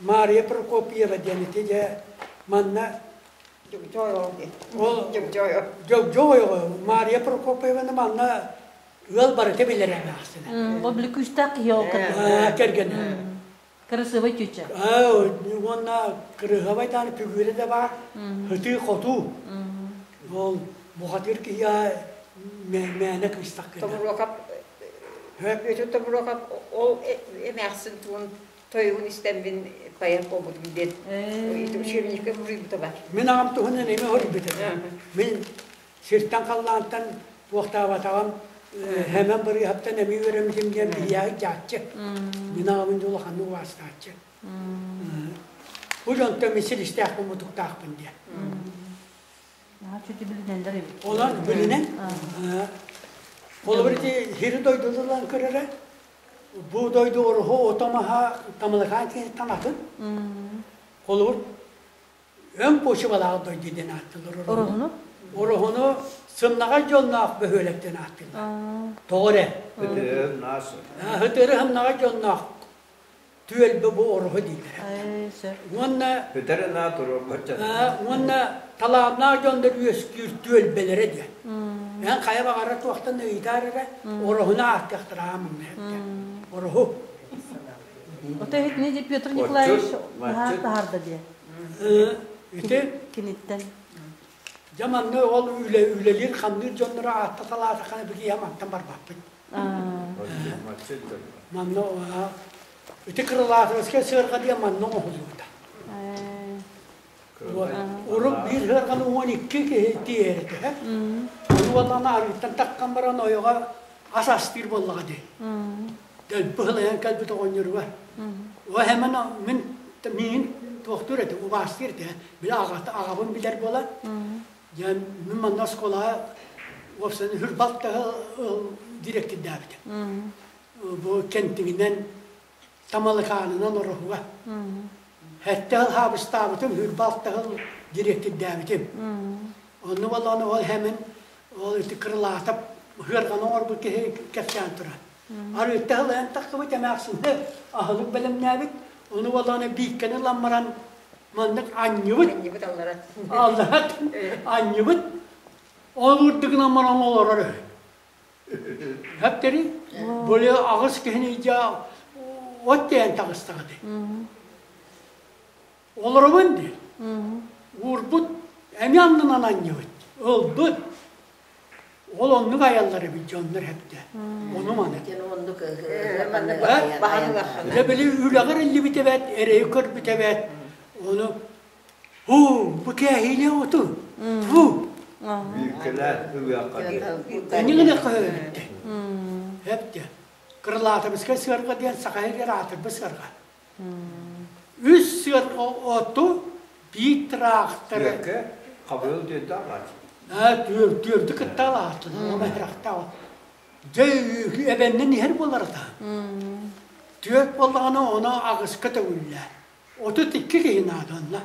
Мария Прокопьева диэн ити дьэ манна ол Дьогдьойоҕо Мария Прокопьеваны манна ыал барыта билэр эмээхсинэ. Ол били күүстээх киһи ол кэргэнэ. Кырасыабай чүчэ. Уонна кырыһабай даҕаны түгүөрэ да баар, ытыы-хотуу. Ол бухатыыр киһи мээнэ кыыстах гына. Тобуруокап Бүөтүр Тобуруокап ол эмээхсин тугун тойугун истэммин поэт буолбутум диэн учебникка суруйбута бар. Мин аҕам туһунан эмиэ суруйбут этэ. Мин сиртэн халлаантан туохтаабатаҕым Хэмэн Барыыһаптан эмиэ үөрэммитим диэн биһиэхэ дьааччы. Мин аҕабын дьэ улаханнык убаастааччы. Бу дьонтон мин силистээхпин мутуктаахпын диэн. Олор билинэн Холобур ити хири дойдуларынан көрөрө бу дойду оруһу отомаха тамылыкаан киһиттэн атын. Холобур өҥ почвалаах дойду диэн ааттыыллар Ороһуну? Ороһуну сымнаҕас дьонноох бөһүөлэк диэн ааттыыллар. Тоҕо эрэ? Хытыры наас. Хытыры сымнаҕас дьонноох түөлбэ бу ороһу дииллэр. Уонна Хытыры наа туруорбат уонна талааннаах дьоннор үөскүүр түөлбэлэрэ диэн. Эн хайа баҕара туохтан ыйытаар эрэ ороһуну ааттыахтара аамыҥна Ороһу. Ото иһитини Петр Николаевич наһаа таһаарда диye. Ити киниттэн. Дьэ манна ол үлэ үлэлиир хамныыр дьонноро ааттаталаатаххына бигиһэ мантан барбаппыт. Манна ити Крылатовскай сыарҕа диэн манна оҥоһуллубута. Урут биир сыарҕаны 12 киһи тиэйэр этэ. Ону уоллаҕына арыыттан таххан баран ойоҕо ас астыыр буоллаҕа дии. Дэлби сылайан кэлбит оҕонньоругар. О хэмэн мин миигин туохтуур этэ, убаастыыр этэ. Били аҕата аҕабын билэр буолан. Дьэ мин манна оскуолаҕа уопсайынан Хүрбалтаһы директордаабытым. Бу Кентигинэн Тамалыкаанынан Ороһуга. Сэттэ сыл хаабыстаабытым, Хүрбалтаһы директордаабытым. Онно буоллаҕына ол хэмин ол ити Крылатов ыарҕаны оҥорбут киһи кэпсээн турар. Арыытта сылайан тахсыбыт эмээхсинэ аһылык бэлэмнээбит, ону буоллаҕына бииккэни ылан баран маннык анньыбыт. Анньыбыт аллара. Аллара анньыбыт. Ол үрдүгүнэн баран олорор үһү. Хэптери более аҕыс киһини дьа от тиэйэн таҕыстаҕа дии. Олоробун дии. Уурбут эмиэ аннынан анньыбыт. Ылбыт. Ол оннук айаллар эбит дьоннор хэптэ. Ону маны. Дьэ били үлэҕэр иллибит эбээт, эрэйи көрбүт эбээт. Ону Һуу, бу кээһиилиэх оту. Фу. Бүүккэлээх ылыахха Иннигин көһөрбүттэ. Хэптэ. Крылатовскай сыарга диэн саха иһигэр аатырбыт сыарга. Үс сыарга оту биир тыраахтары. Түөркэ хабыл түөрдэ алааччы. Түөрдү кытта алааччы. Ону хирахта. Дьэ эбэннин иһэр буолар та. Түөрт буоллаҕына ону аҕыска төгүллээ. 32 киһи наада онно.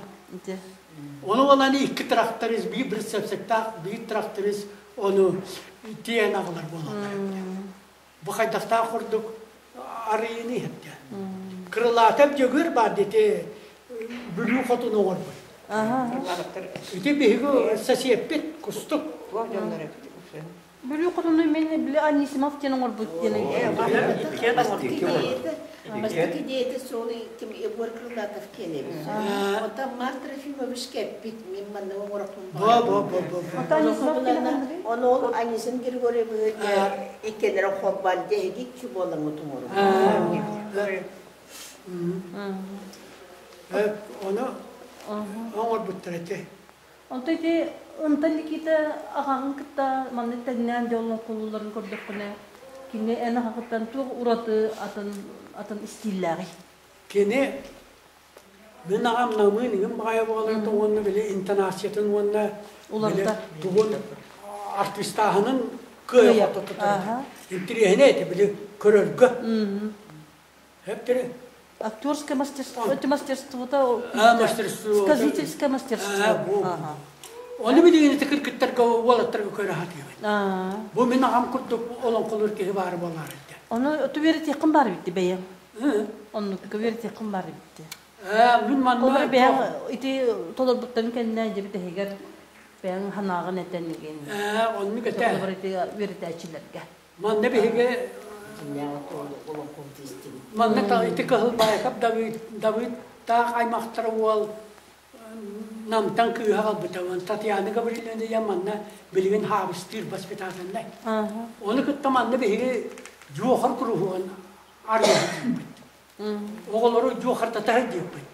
Ону буолан икки тракторист, биир прицепсиктаах, биир тракторист ону тиэйэн аҕалар буолаллар эбит. Бу хайдахтаах курдук арыйыны иһэттэ. Крылатов Дьөгүөр баар ити Бүлүү хотун оҥорбут. Ити биһиги сосиэппит Кустук. Бүлүү хотуну мен били Анисимов диэн оҥорбут диэн Бастакы идеята суолу ким Егор Крылатов киэнэбит. Оттон Марк Трофимович кэппит мин манна оҥорохпун Бо бо бо бо. Ону ол Анисим Григорьевиһы иккиэннэрэ холбоон дьэһиги икки буолаҥҥыт оҥору. Ону оҥорбуттар ити. Онто ити Ынтан Никита аҕаҕын кытта маннык тэҥнээн дьоллон кулулларын көрдөххүнэ, кини эн аҕаҕыттан туох ураты атын атын истииллээҕий? Кини мин аҕам намыын игин баҕайы буолан уонна били интонациятын уонна били тугун артистааһынын кыайа тутар. Интириэһинэй этэ били көрөргө. Хэптери Актерское мастерство, это мастерство-то сказительское мастерство. Оны билигин ити кыргыттарга уолаттарга көрө сатыыбын. Бу мин аҕам курдук олоҥхолуур киһи баар буолаар этэ. Ону ту үөрэтиэххин баар эбитти бэйэҥ. Оннукка үөрэтиэххин баар эбитти. Мин манна бэйэҥ ити толорбуттарын кэннэ дьэбит эһигэр бэйэҥ санааҕын этэн игин. Оннук этэ. Үөрэтээччилэргэ. Манна биһиги манна ити Кыһыл Баайкап Давыдтаах аймахтара уол Намтан кыыһа аҕалбыта. Татьяна Гаврильевна диэн манна билигин хаабыстыыр воспитательнай. Ону кытта манна биһиги дьуохар куруһугун арыйбыт. Оҕолору дьуохардата сылдьыппыт.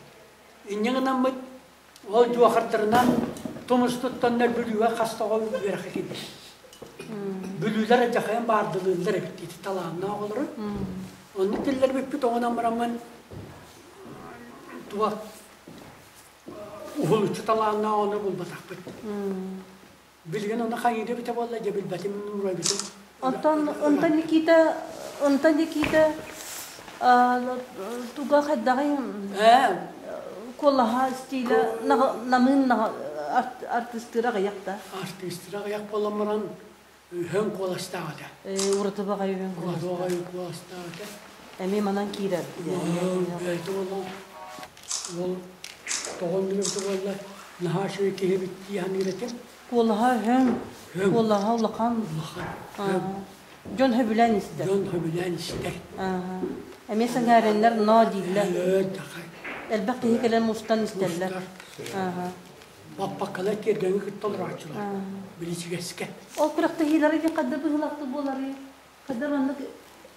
Инньэ гынаммыт Ол дьуохардарынан тумус туттаннар Бүлүүгэ хас да оҕо үөрэххэ киирбит. Бүлүүлэр алдьархайын баардылыыллар эбит ити талааннаах оҕолору. Оннук киллэрбиппит оҕонон бараммын туох. Уһулуччу талааннаах ону булбатахпыт. Билигин ону хайыыра эбитэ буолла, дьэ билбэтим, уурайбытым. Онтон онтон Никита онтон Никита туга хайдаҕый куолаһа стиля намыын артыыстыыра аҕыйах да артыыстыра аҕыйах буолан баран өһөн куоластаах этэ. Ураты баҕайы өһөн куоластаах. Ураты баҕайы куоластаах этэ. Эмиэ манан киирэр. Бэйэтэ буолла ол тоҕо оннук эбитэ буолла наһаа үчүгэй киһи эбит дии саныыр этим. Куолаһа өһөҥ, куолаһа улахан. Улахан. Дьон сөбүлээн истэр. Дьон сөбүлээн истэр. Эмиэ сэҥээрэннэр ноо дииллэр. Элбэх киһи кэлэн мустан истэллэр. Баппаккалар тиэргэҥҥэ кытта олорооччулар. Биличигэскэ. Ол күрэхтэһиилэри ити хадда быһыылаахтык буоларый? Хаддар маннык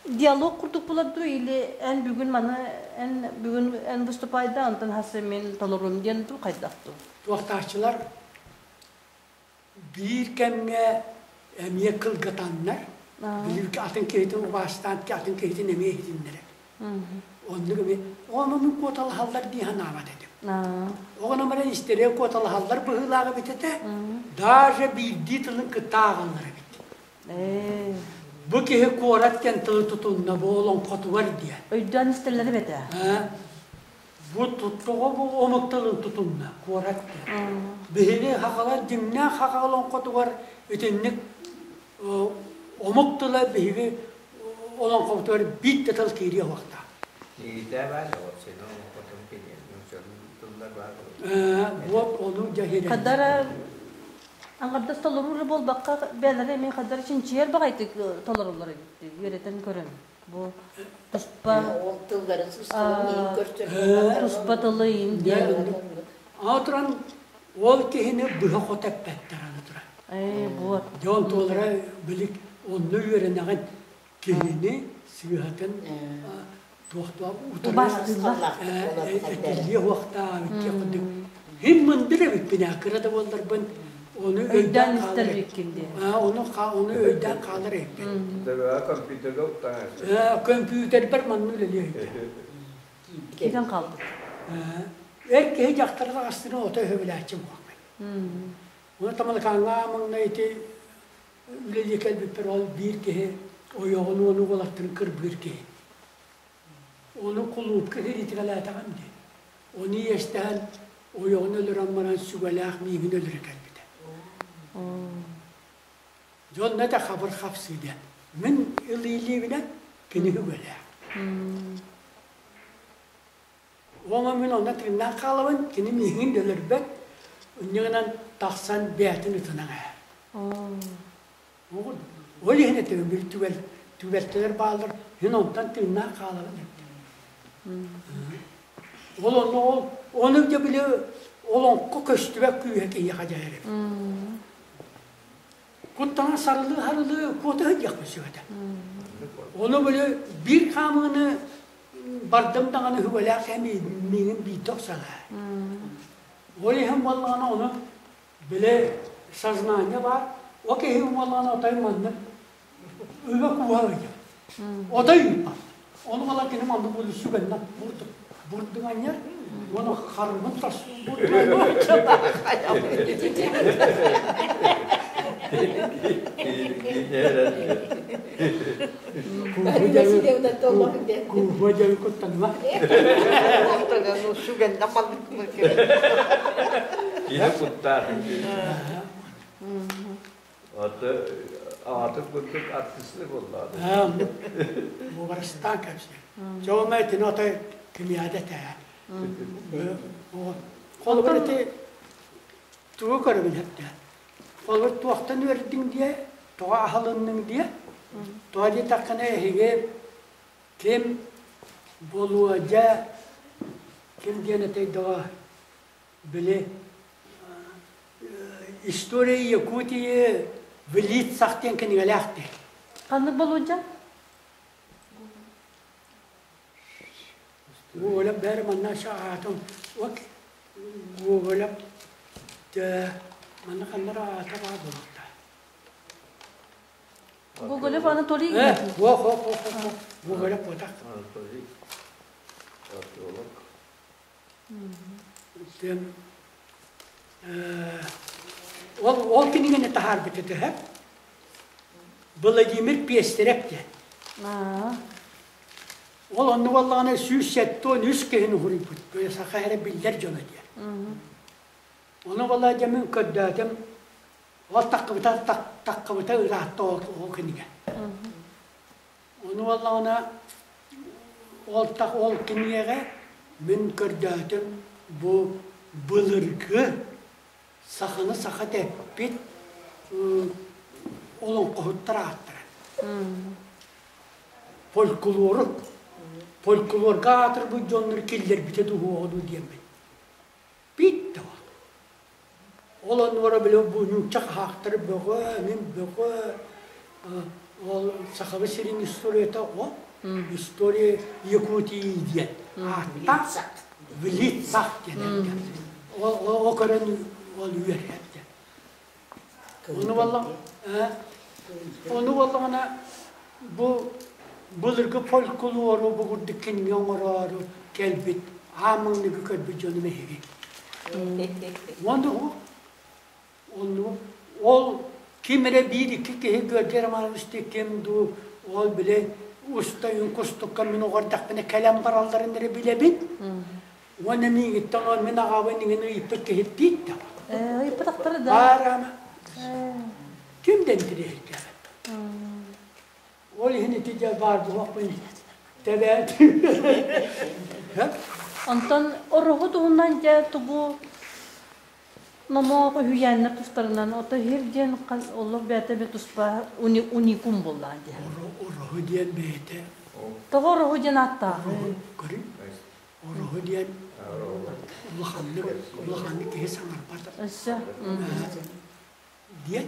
диалог курдук буолар дуу или эн бүгүн маны эн бүгүн эн выступайда онтон хасы мин толорум диэн дуу хайдах дуу? Туохтааччылар биир кэмҥэ эмиэ кылгатаннар, билиги атын киһитин убаастаан атын киһитин эмиэ иһитиннэрэр. Оннук эмиэ ону куоталаһаллар дии санаабат этим. Оҕону баран истэригэр куоталаһаллар быһыылаах эбит этэ, даже биирдии тылын кытта ааҕаллар эбит. Бу киһи куорат диэн тылы тутунна бу олоҥхотугар диэн. Өйдөөн истэллэр эбит ээ. Бу тоҕо бу омук тылын тутунна куорат диэн. Биһиги хахалар дьиҥнээх хаха олоҥхотугар итинник омук тыла биһиги олоҥхобутугар биир да тыл киириэ суохтаах. Иитээ баар сен олоҥхотун киниэн тыллар баар. Вот ону дьэ Хадара аңгардас толоруур буолбакка бээлэрэ эмиэ хадара чинчийэр баҕайытык толоруллар эбит үөрэтэн көрөн. Бу туспа ол тылларын сыстылын иһин көрсөр туспа тылы иһин диэн. Aa туран ол киһини быһа хото эппэттэр аны туран. Ээ вот. Дьон туолара билик онно үөрэнэҕин киһини сыыһатын туохтуа Убаастыыллар. Этиллиэ уохтаа икки курдук. Хим мындыр эбиппин ээ кыра да буолларбын ону өйдөөн истэр эбиккин диэн. Ону ону өйдөөн хаалар эбиппин. Компьютерга уктаан Компьютербэр манна үлэлиэ Киирэн хаалбыт. Эр киһи дьахтары таҕастыны ото өһөбүлээччи буолбут. Оны Тамалакааҥҥа маҥнай ити үлэлии кэлбиппэр ол биир киһи ойоҕун уону уолаттарын кырбыыр киһи. Ону кулуупка кириитикэлээтэҕим дии. Ону иэстэһэн ойоҕун өлөрөн баран сүгэлээх миигин өлөрө кэлбитэ. Дьонно да хабыр хапсыы диэн. Мин илиилиибинэн кини үгэлээх. Уома мин онно тыыннаах хаалабын, кини миигин да өлөрбөт, инньэ гынан тахсан бэйэтин ытынан ааһар. Ол иһин этэбин били түбэл түбэлтэлэр бааллар, мин онтон тыыннаах хаалабын эттим. Ол онно ол ону дьэ били олоҥхо көстүбэт күүһэ киһиэхэ дьайар эбит. Куттана сарылыы-сарылыы куота сылдьыахпын сөп этэ. Ону били биир хаамыыны бардым даҕаны үһүгэлээх кэм миигин биирдэ охсалаа. Ол иһин буоллаҕына ону били сознание баар, о киһи буоллаҕына отой маннык үбэ кууһа ыйар. Отой ыыппат. Ону бала кини маннык буолу сүгэннэн бурдук бурдук анньар, уону харбын тас Кууһуа дьэби куттаныма. Киһи куттаах. Аты аҕатын курдук артистыы буоллаҕа. Буобарастаан кэпсиир. Дьома итини отой кимиэхэ да этээ. Холобур ити тугу көрөбүн эттэ. Холобур туохтан үөрдүҥ диэ, тоҕо аһылынныҥ диэ. Тоҕо диэтэххинэ эһиги ким Болуодьа ким диэн этэй доҕо били История Якутии в лицах диэн кинигэлээх дии. Ханнык Болуодьа? Гоголев бәрі манна аатын вот Гоголев манна ханнара аата баар буолуохтаах. Гоголев Анатолий Хо хо хо хо Гоголев буотах. Анатолий. Археолог. Тем Ол, ол кинигэни таһаарбыт этэ Владимир Пестерев диэн. Ол оннук буоллаҕына 173 киһини уһуруйбут. Саха эрэ биллэр дьоно диэн. Ону буолла дьэ мин көрдөөтүм. Ол таххыбыта таххыбыта ыраатта ол, ол кинигэ. Ону буоллаҕына ол тах ол кинигэҕэ мин көрдөөтүм бу былыргы саханы саха дэппит олоҥхоһуттар ааттара. Фольклору фольклорга аатырбыт дьоннор киллэрбитэ дуһуоҕа дуу диэммин. Бит ол. Ол оннугар били бу нуучча хаһаахтары бөҕө, мин бөҕө, ол Сахабыт сирин историята о, история Якутии диэн ааттаах в лицах диэн ол көрөн ол үөрэтэ. Ону буолла ону буоллаҕына бу былыргы фольклору бу курдук кинигэ оҥороору кэлбит аамыҥныгы көрбүт дьонум эһиги. Уонна онну ол ким эрэ биир-икки киһи Георгий Романович ким дуу ол били уста үҥкустукка мин оҕордахпына кэлэн баралларын эрэ билэбин. Уонна миигиттэн ол мин аҕабын иҥин ыйыппыт киһи биир да Ыйыппатахтара да. Баар ама. Ким да интириэһиргээбэт. Ол иһин ити дьэ баар буолуохпун тэбээт. Онтон ороһу туһунан дьэ тугу номоох үһүйээннэр тустарынан ото иһир диэн олох бэйэтэ бе туспа уникум буоллаан диэн. Ороһу диэн бэйэтэ. Тоҕо ороһу диэн ааттаах? Көрү. Ороһу диэн улаханнык улаханнык киһи саҥарбат. Өссө. Диэн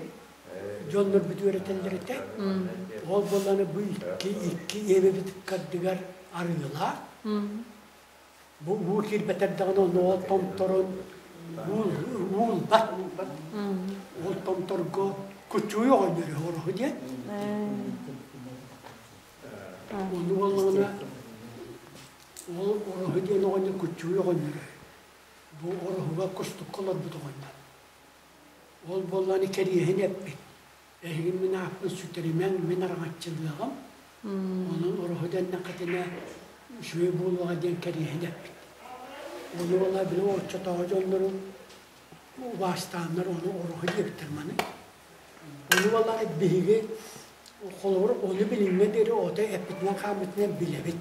дьоннорбут үөрэтэллэр этэ. Ол буоллаҕына бу икки икки эбэбит ыккардыгар арыылаах. Бу уу киирбэтэр даҕаны онно ол томторун уулбат. Ол томторго куччуй оҕонньор ороһу диэн. Ону буоллаҕына ол ороһу диэн оҕонньор куччуй оҕонньор Бу ороһуга кустукка олорбут оҕонньор. Ол буоллаҕына кэриэһин эппит. Эһиги мин ааппын сүтэримэҥ, мин араҥаччылыаҕым. Онон ороһу дэннэххитинэ үчүгэй буолуоҕа диэн кэриэһин эппит. Ону буолла били оччотооҕу дьоннору убаастааннар ону ороһу диэбиттэр маны. Ону буолла биһиги холобур ону билиҥҥэ диэри ото эппитинэн-хааммытынан билэбит.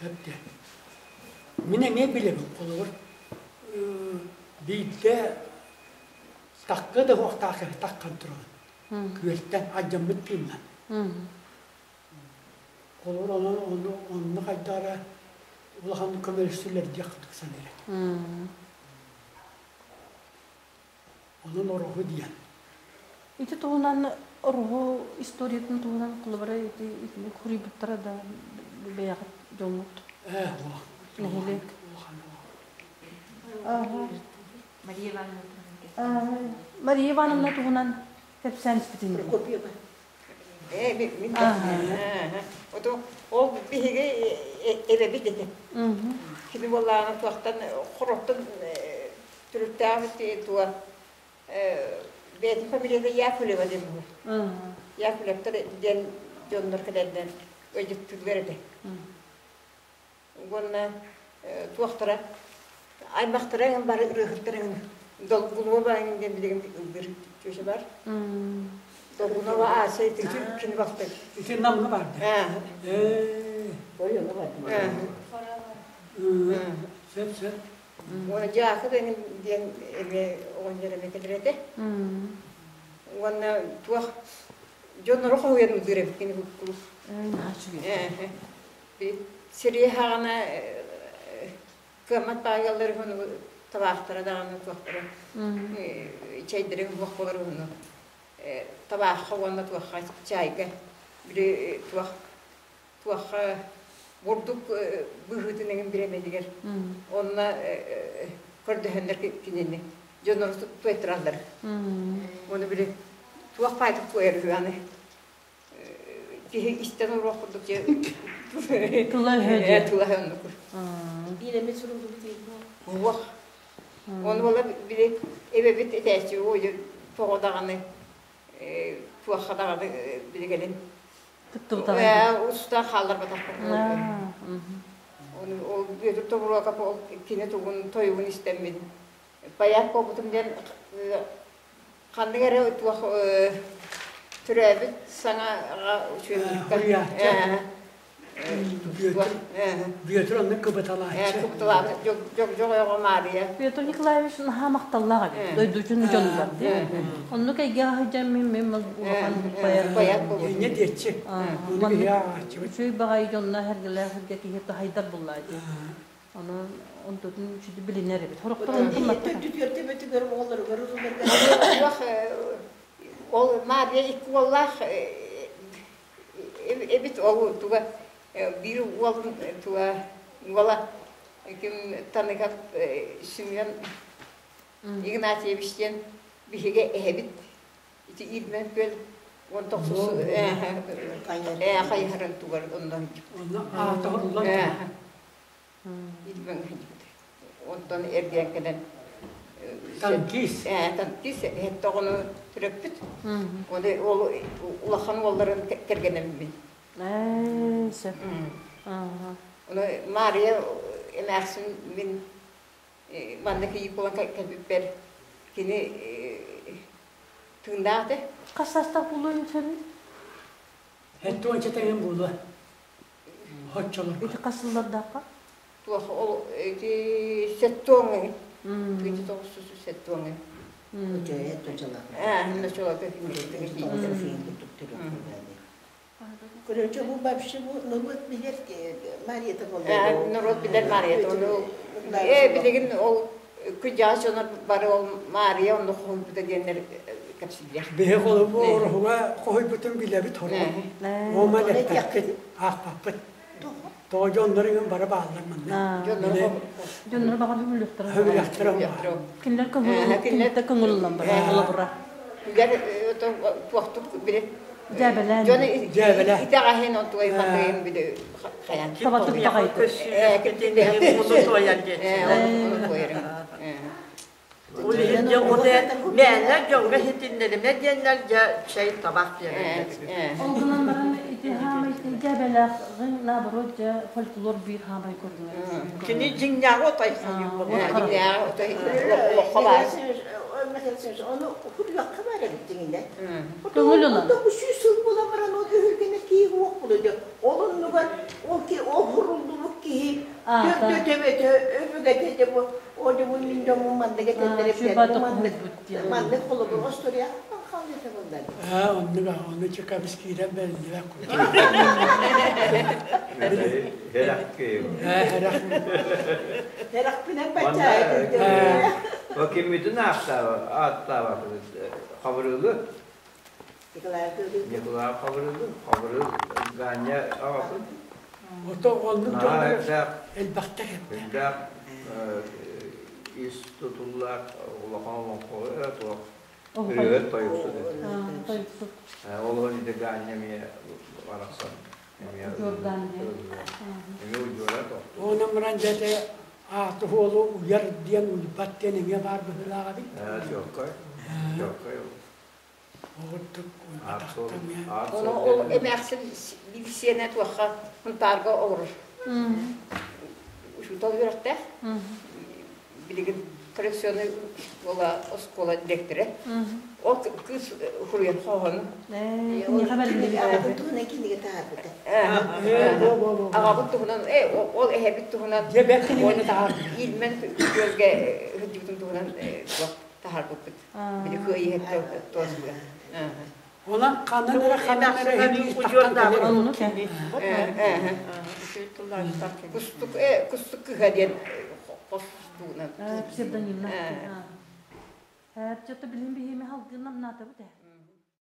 Эптэ. Мин эмиэ билэбин холобур биирдэ такка да уохтаах киһи таккан турабын. Күөлтэн алдьаммыт тыыннан. Холобур онон ону онно хайдах эрэ улаханнык көмөлөстүлэр диэх курдук саныыр этим. Онон ороһу диэн. Ити туһунан ороһу историятын туһунан холобура ити итини хоруйбуттара да бэйэҕит дьоҥҥут. Ээ, улахан. Нэһилиэк. Улахан. Мария Ивановна туһунан Мария Ивановна туһунан кэпсээн испитин. Прокопьева. Ээ, мин Ото ол биһиги эбэбит этэ. Кини буоллаҕына туохтан хороттон төрүттээҕибит туа бэйэтин фамилията Яковлева диэн буолар. Яковлевтар диэн дьоннор кэлэннэр ыйдыктыыллар этэ. Уонна туохтара аймахтара эҥин бары ырыаһыттар эҥин Долгунова эҥин диэн билигин ыллыыр чүөчэ бар. Долгунова Ася ити кини бахты. Ити Намҥа баар да? Ээ. Ой, ону бар. Сөп, сөп. Уонна Дьаакып эҥин диэн эмиэ оҕонньор эмиэ кэлэр этэ. Уонна туох дьоннору хоһуйан ыллыыр эбит кини курдук. Сэрии хаҕана кыаммат баайаллар уһуну табаахтара даҕаны туохтара чэйдэрин уһуох буолар уһуну табаахха уонна туохха чаайга били туох туохха бурдук быһыытын эҥин бириэмэтигэр онно көрдөһөннөр кинини дьоннору туайтараллар ону били туох баайдык туойар үһү аны киһи истэн оруох курдук дьэ Тыла өһө тыла оннук Биир эмит суруллубут Уох. Оны бола били эбэбит этээччи ой тоҕо даҕаны туохха даҕаны билигелин уста хаалларбатахпыт. Оны ол Бүөтүр Тобуруокап ол кини тугун тойугун истэммин паяк буолбутум диэн ханнык эрэ туох төрөөбүт саҥаҕа үчүгэйдик Бүөтүр оннук кыбыталааччы. Кыбыталаабыт дьоҕойоҕо Маарыйа. Петр Николаевич наһаа махталлаах эбит. Дойдутун дьонугар дии. Оннук эйгэҕэ сылдьан мин мин улахан баяр Инньэ диэччи. Ону биһи ааҕааччыбыт. Үчүгэй баҕайы дьонно эргэлээх эргэ киһи таһайдар буллаа дии. Ону онтутун үчүгэй билинэр эбит. Сорохтор онтун Түөртэ бөтүгэр оҕолоругар уруларга. Ол Маарыйа икки уоллаах эбит ол туга биир уолун туга уола ким Таныгап Семен Игнатьевич диэн биһиги эһэбит ити Иирмэн күөл уон тохсус хайыһарын тугар онно Иирмэн онтон эргийэн кэлэн Танкист. Танкист тоҕону төрөппүт. Оны ол улахан уолларын кэргэнэммин. Сөп. Оны Мария эмээхсин мин манна кийиит буолан кэлбиппэр кини тыыннаах этэ. Хас саастаах буолуон сөбүй? Хэттуонча тэҥин буолуо. Оччолорго. Ити хас сыллардаахха? Туох ол ити сеттуоҥҥа ити тоҕус сеттуоҥҥа. Короче, бу вообще бу норуот билэр Марията буолла. Норуот билэр Марията. Э билигин ол күдьээс дьонор бары ол Мария онно хоһуйбута диэннэр кэпсииллэр. Биһи холобу ороһуга хоһуйбутун билэбит хороҕу. Ома эппэппит, аахпаппыт. Тоҕо дьоннор бары бааллар манна. Дьоннор баҕар хөбүлүөхтэрэ. Хөбүлүөхтэрэ. Кинилэр көҥүл кинилэр көҥүллэн бар холобура. Күлэр туохтук били Дьээбэлээн. Дьону итэҕэһин онтугай мантыгын били хайан. Табатык таҕайты. Туойан Ол иһин дьэ ол мээнэ дьоҥҥо иһитиннэримэ диэннэр дьэ чэй табах диэн. Ол гынан баран ити хаамай дьээбэлээх наоборот дьэ фольклор биир хаамай көрүҥэ. Кини дьиҥнээҕи отой хайыы Дьиҥнээҕи отой олоххо баар. Ону хурьякка бар эбит дьиҥинэ. Көҥүл ылан. Бу сүүс сыл була баран ол өһүргэнэ киһи уох була дьэ. Ол оннугар ол ки ол хуруллубут киһи төрдө өбүгэтэ дьэ бу О дьобун мин дьоммун маннык этэллэр эбит маннык маннык холобур остуоруйа хаалыта буоллар. Аа оннук ону чекабыс киирэн бэриллибэт курдук. Эрахпинэн баччаа О киммитин ааттаабаппыт Хабырылы Николай Хабырылы Хабырыл Ганя аҕатын Ото оннук дьоннор элбэхтэр элбэх ис тутуллаах улахан олоҥхо туох ырыа тойуксут Тойуксут. Ол иһин Ганя эмиэ барахсан эмиэ эмиэ удьуора тохтуу. Онон баран дьэ ааты уолу уйар диэн уйбат диэн эмиэ баар быһыылаах эбит. Чоккой. Чоккой. Ону ол эмээхсин биир сиэнэ туохха Сунтаарга олорор. Учуутал үөрэхтээх. Билигин коррекционный школа, оскуола дириэктэрэ. Ол кыыс суруйан хоһоону. Аҕабыт туһунан кинигэ таһаарбыта. Аҕабыт туһунан, ол эһэбит туһунан Иилмэн күөлгэ сылдьыбытын туһунан таһаарбыппыт. Били кыайыһыт туосуга. Онон ханан эрэ ханан эрэ Кустук кустук кыһа диэн хостуунан. Псевдонимна. Чото билин биһиме халгынам наатабыт ээ.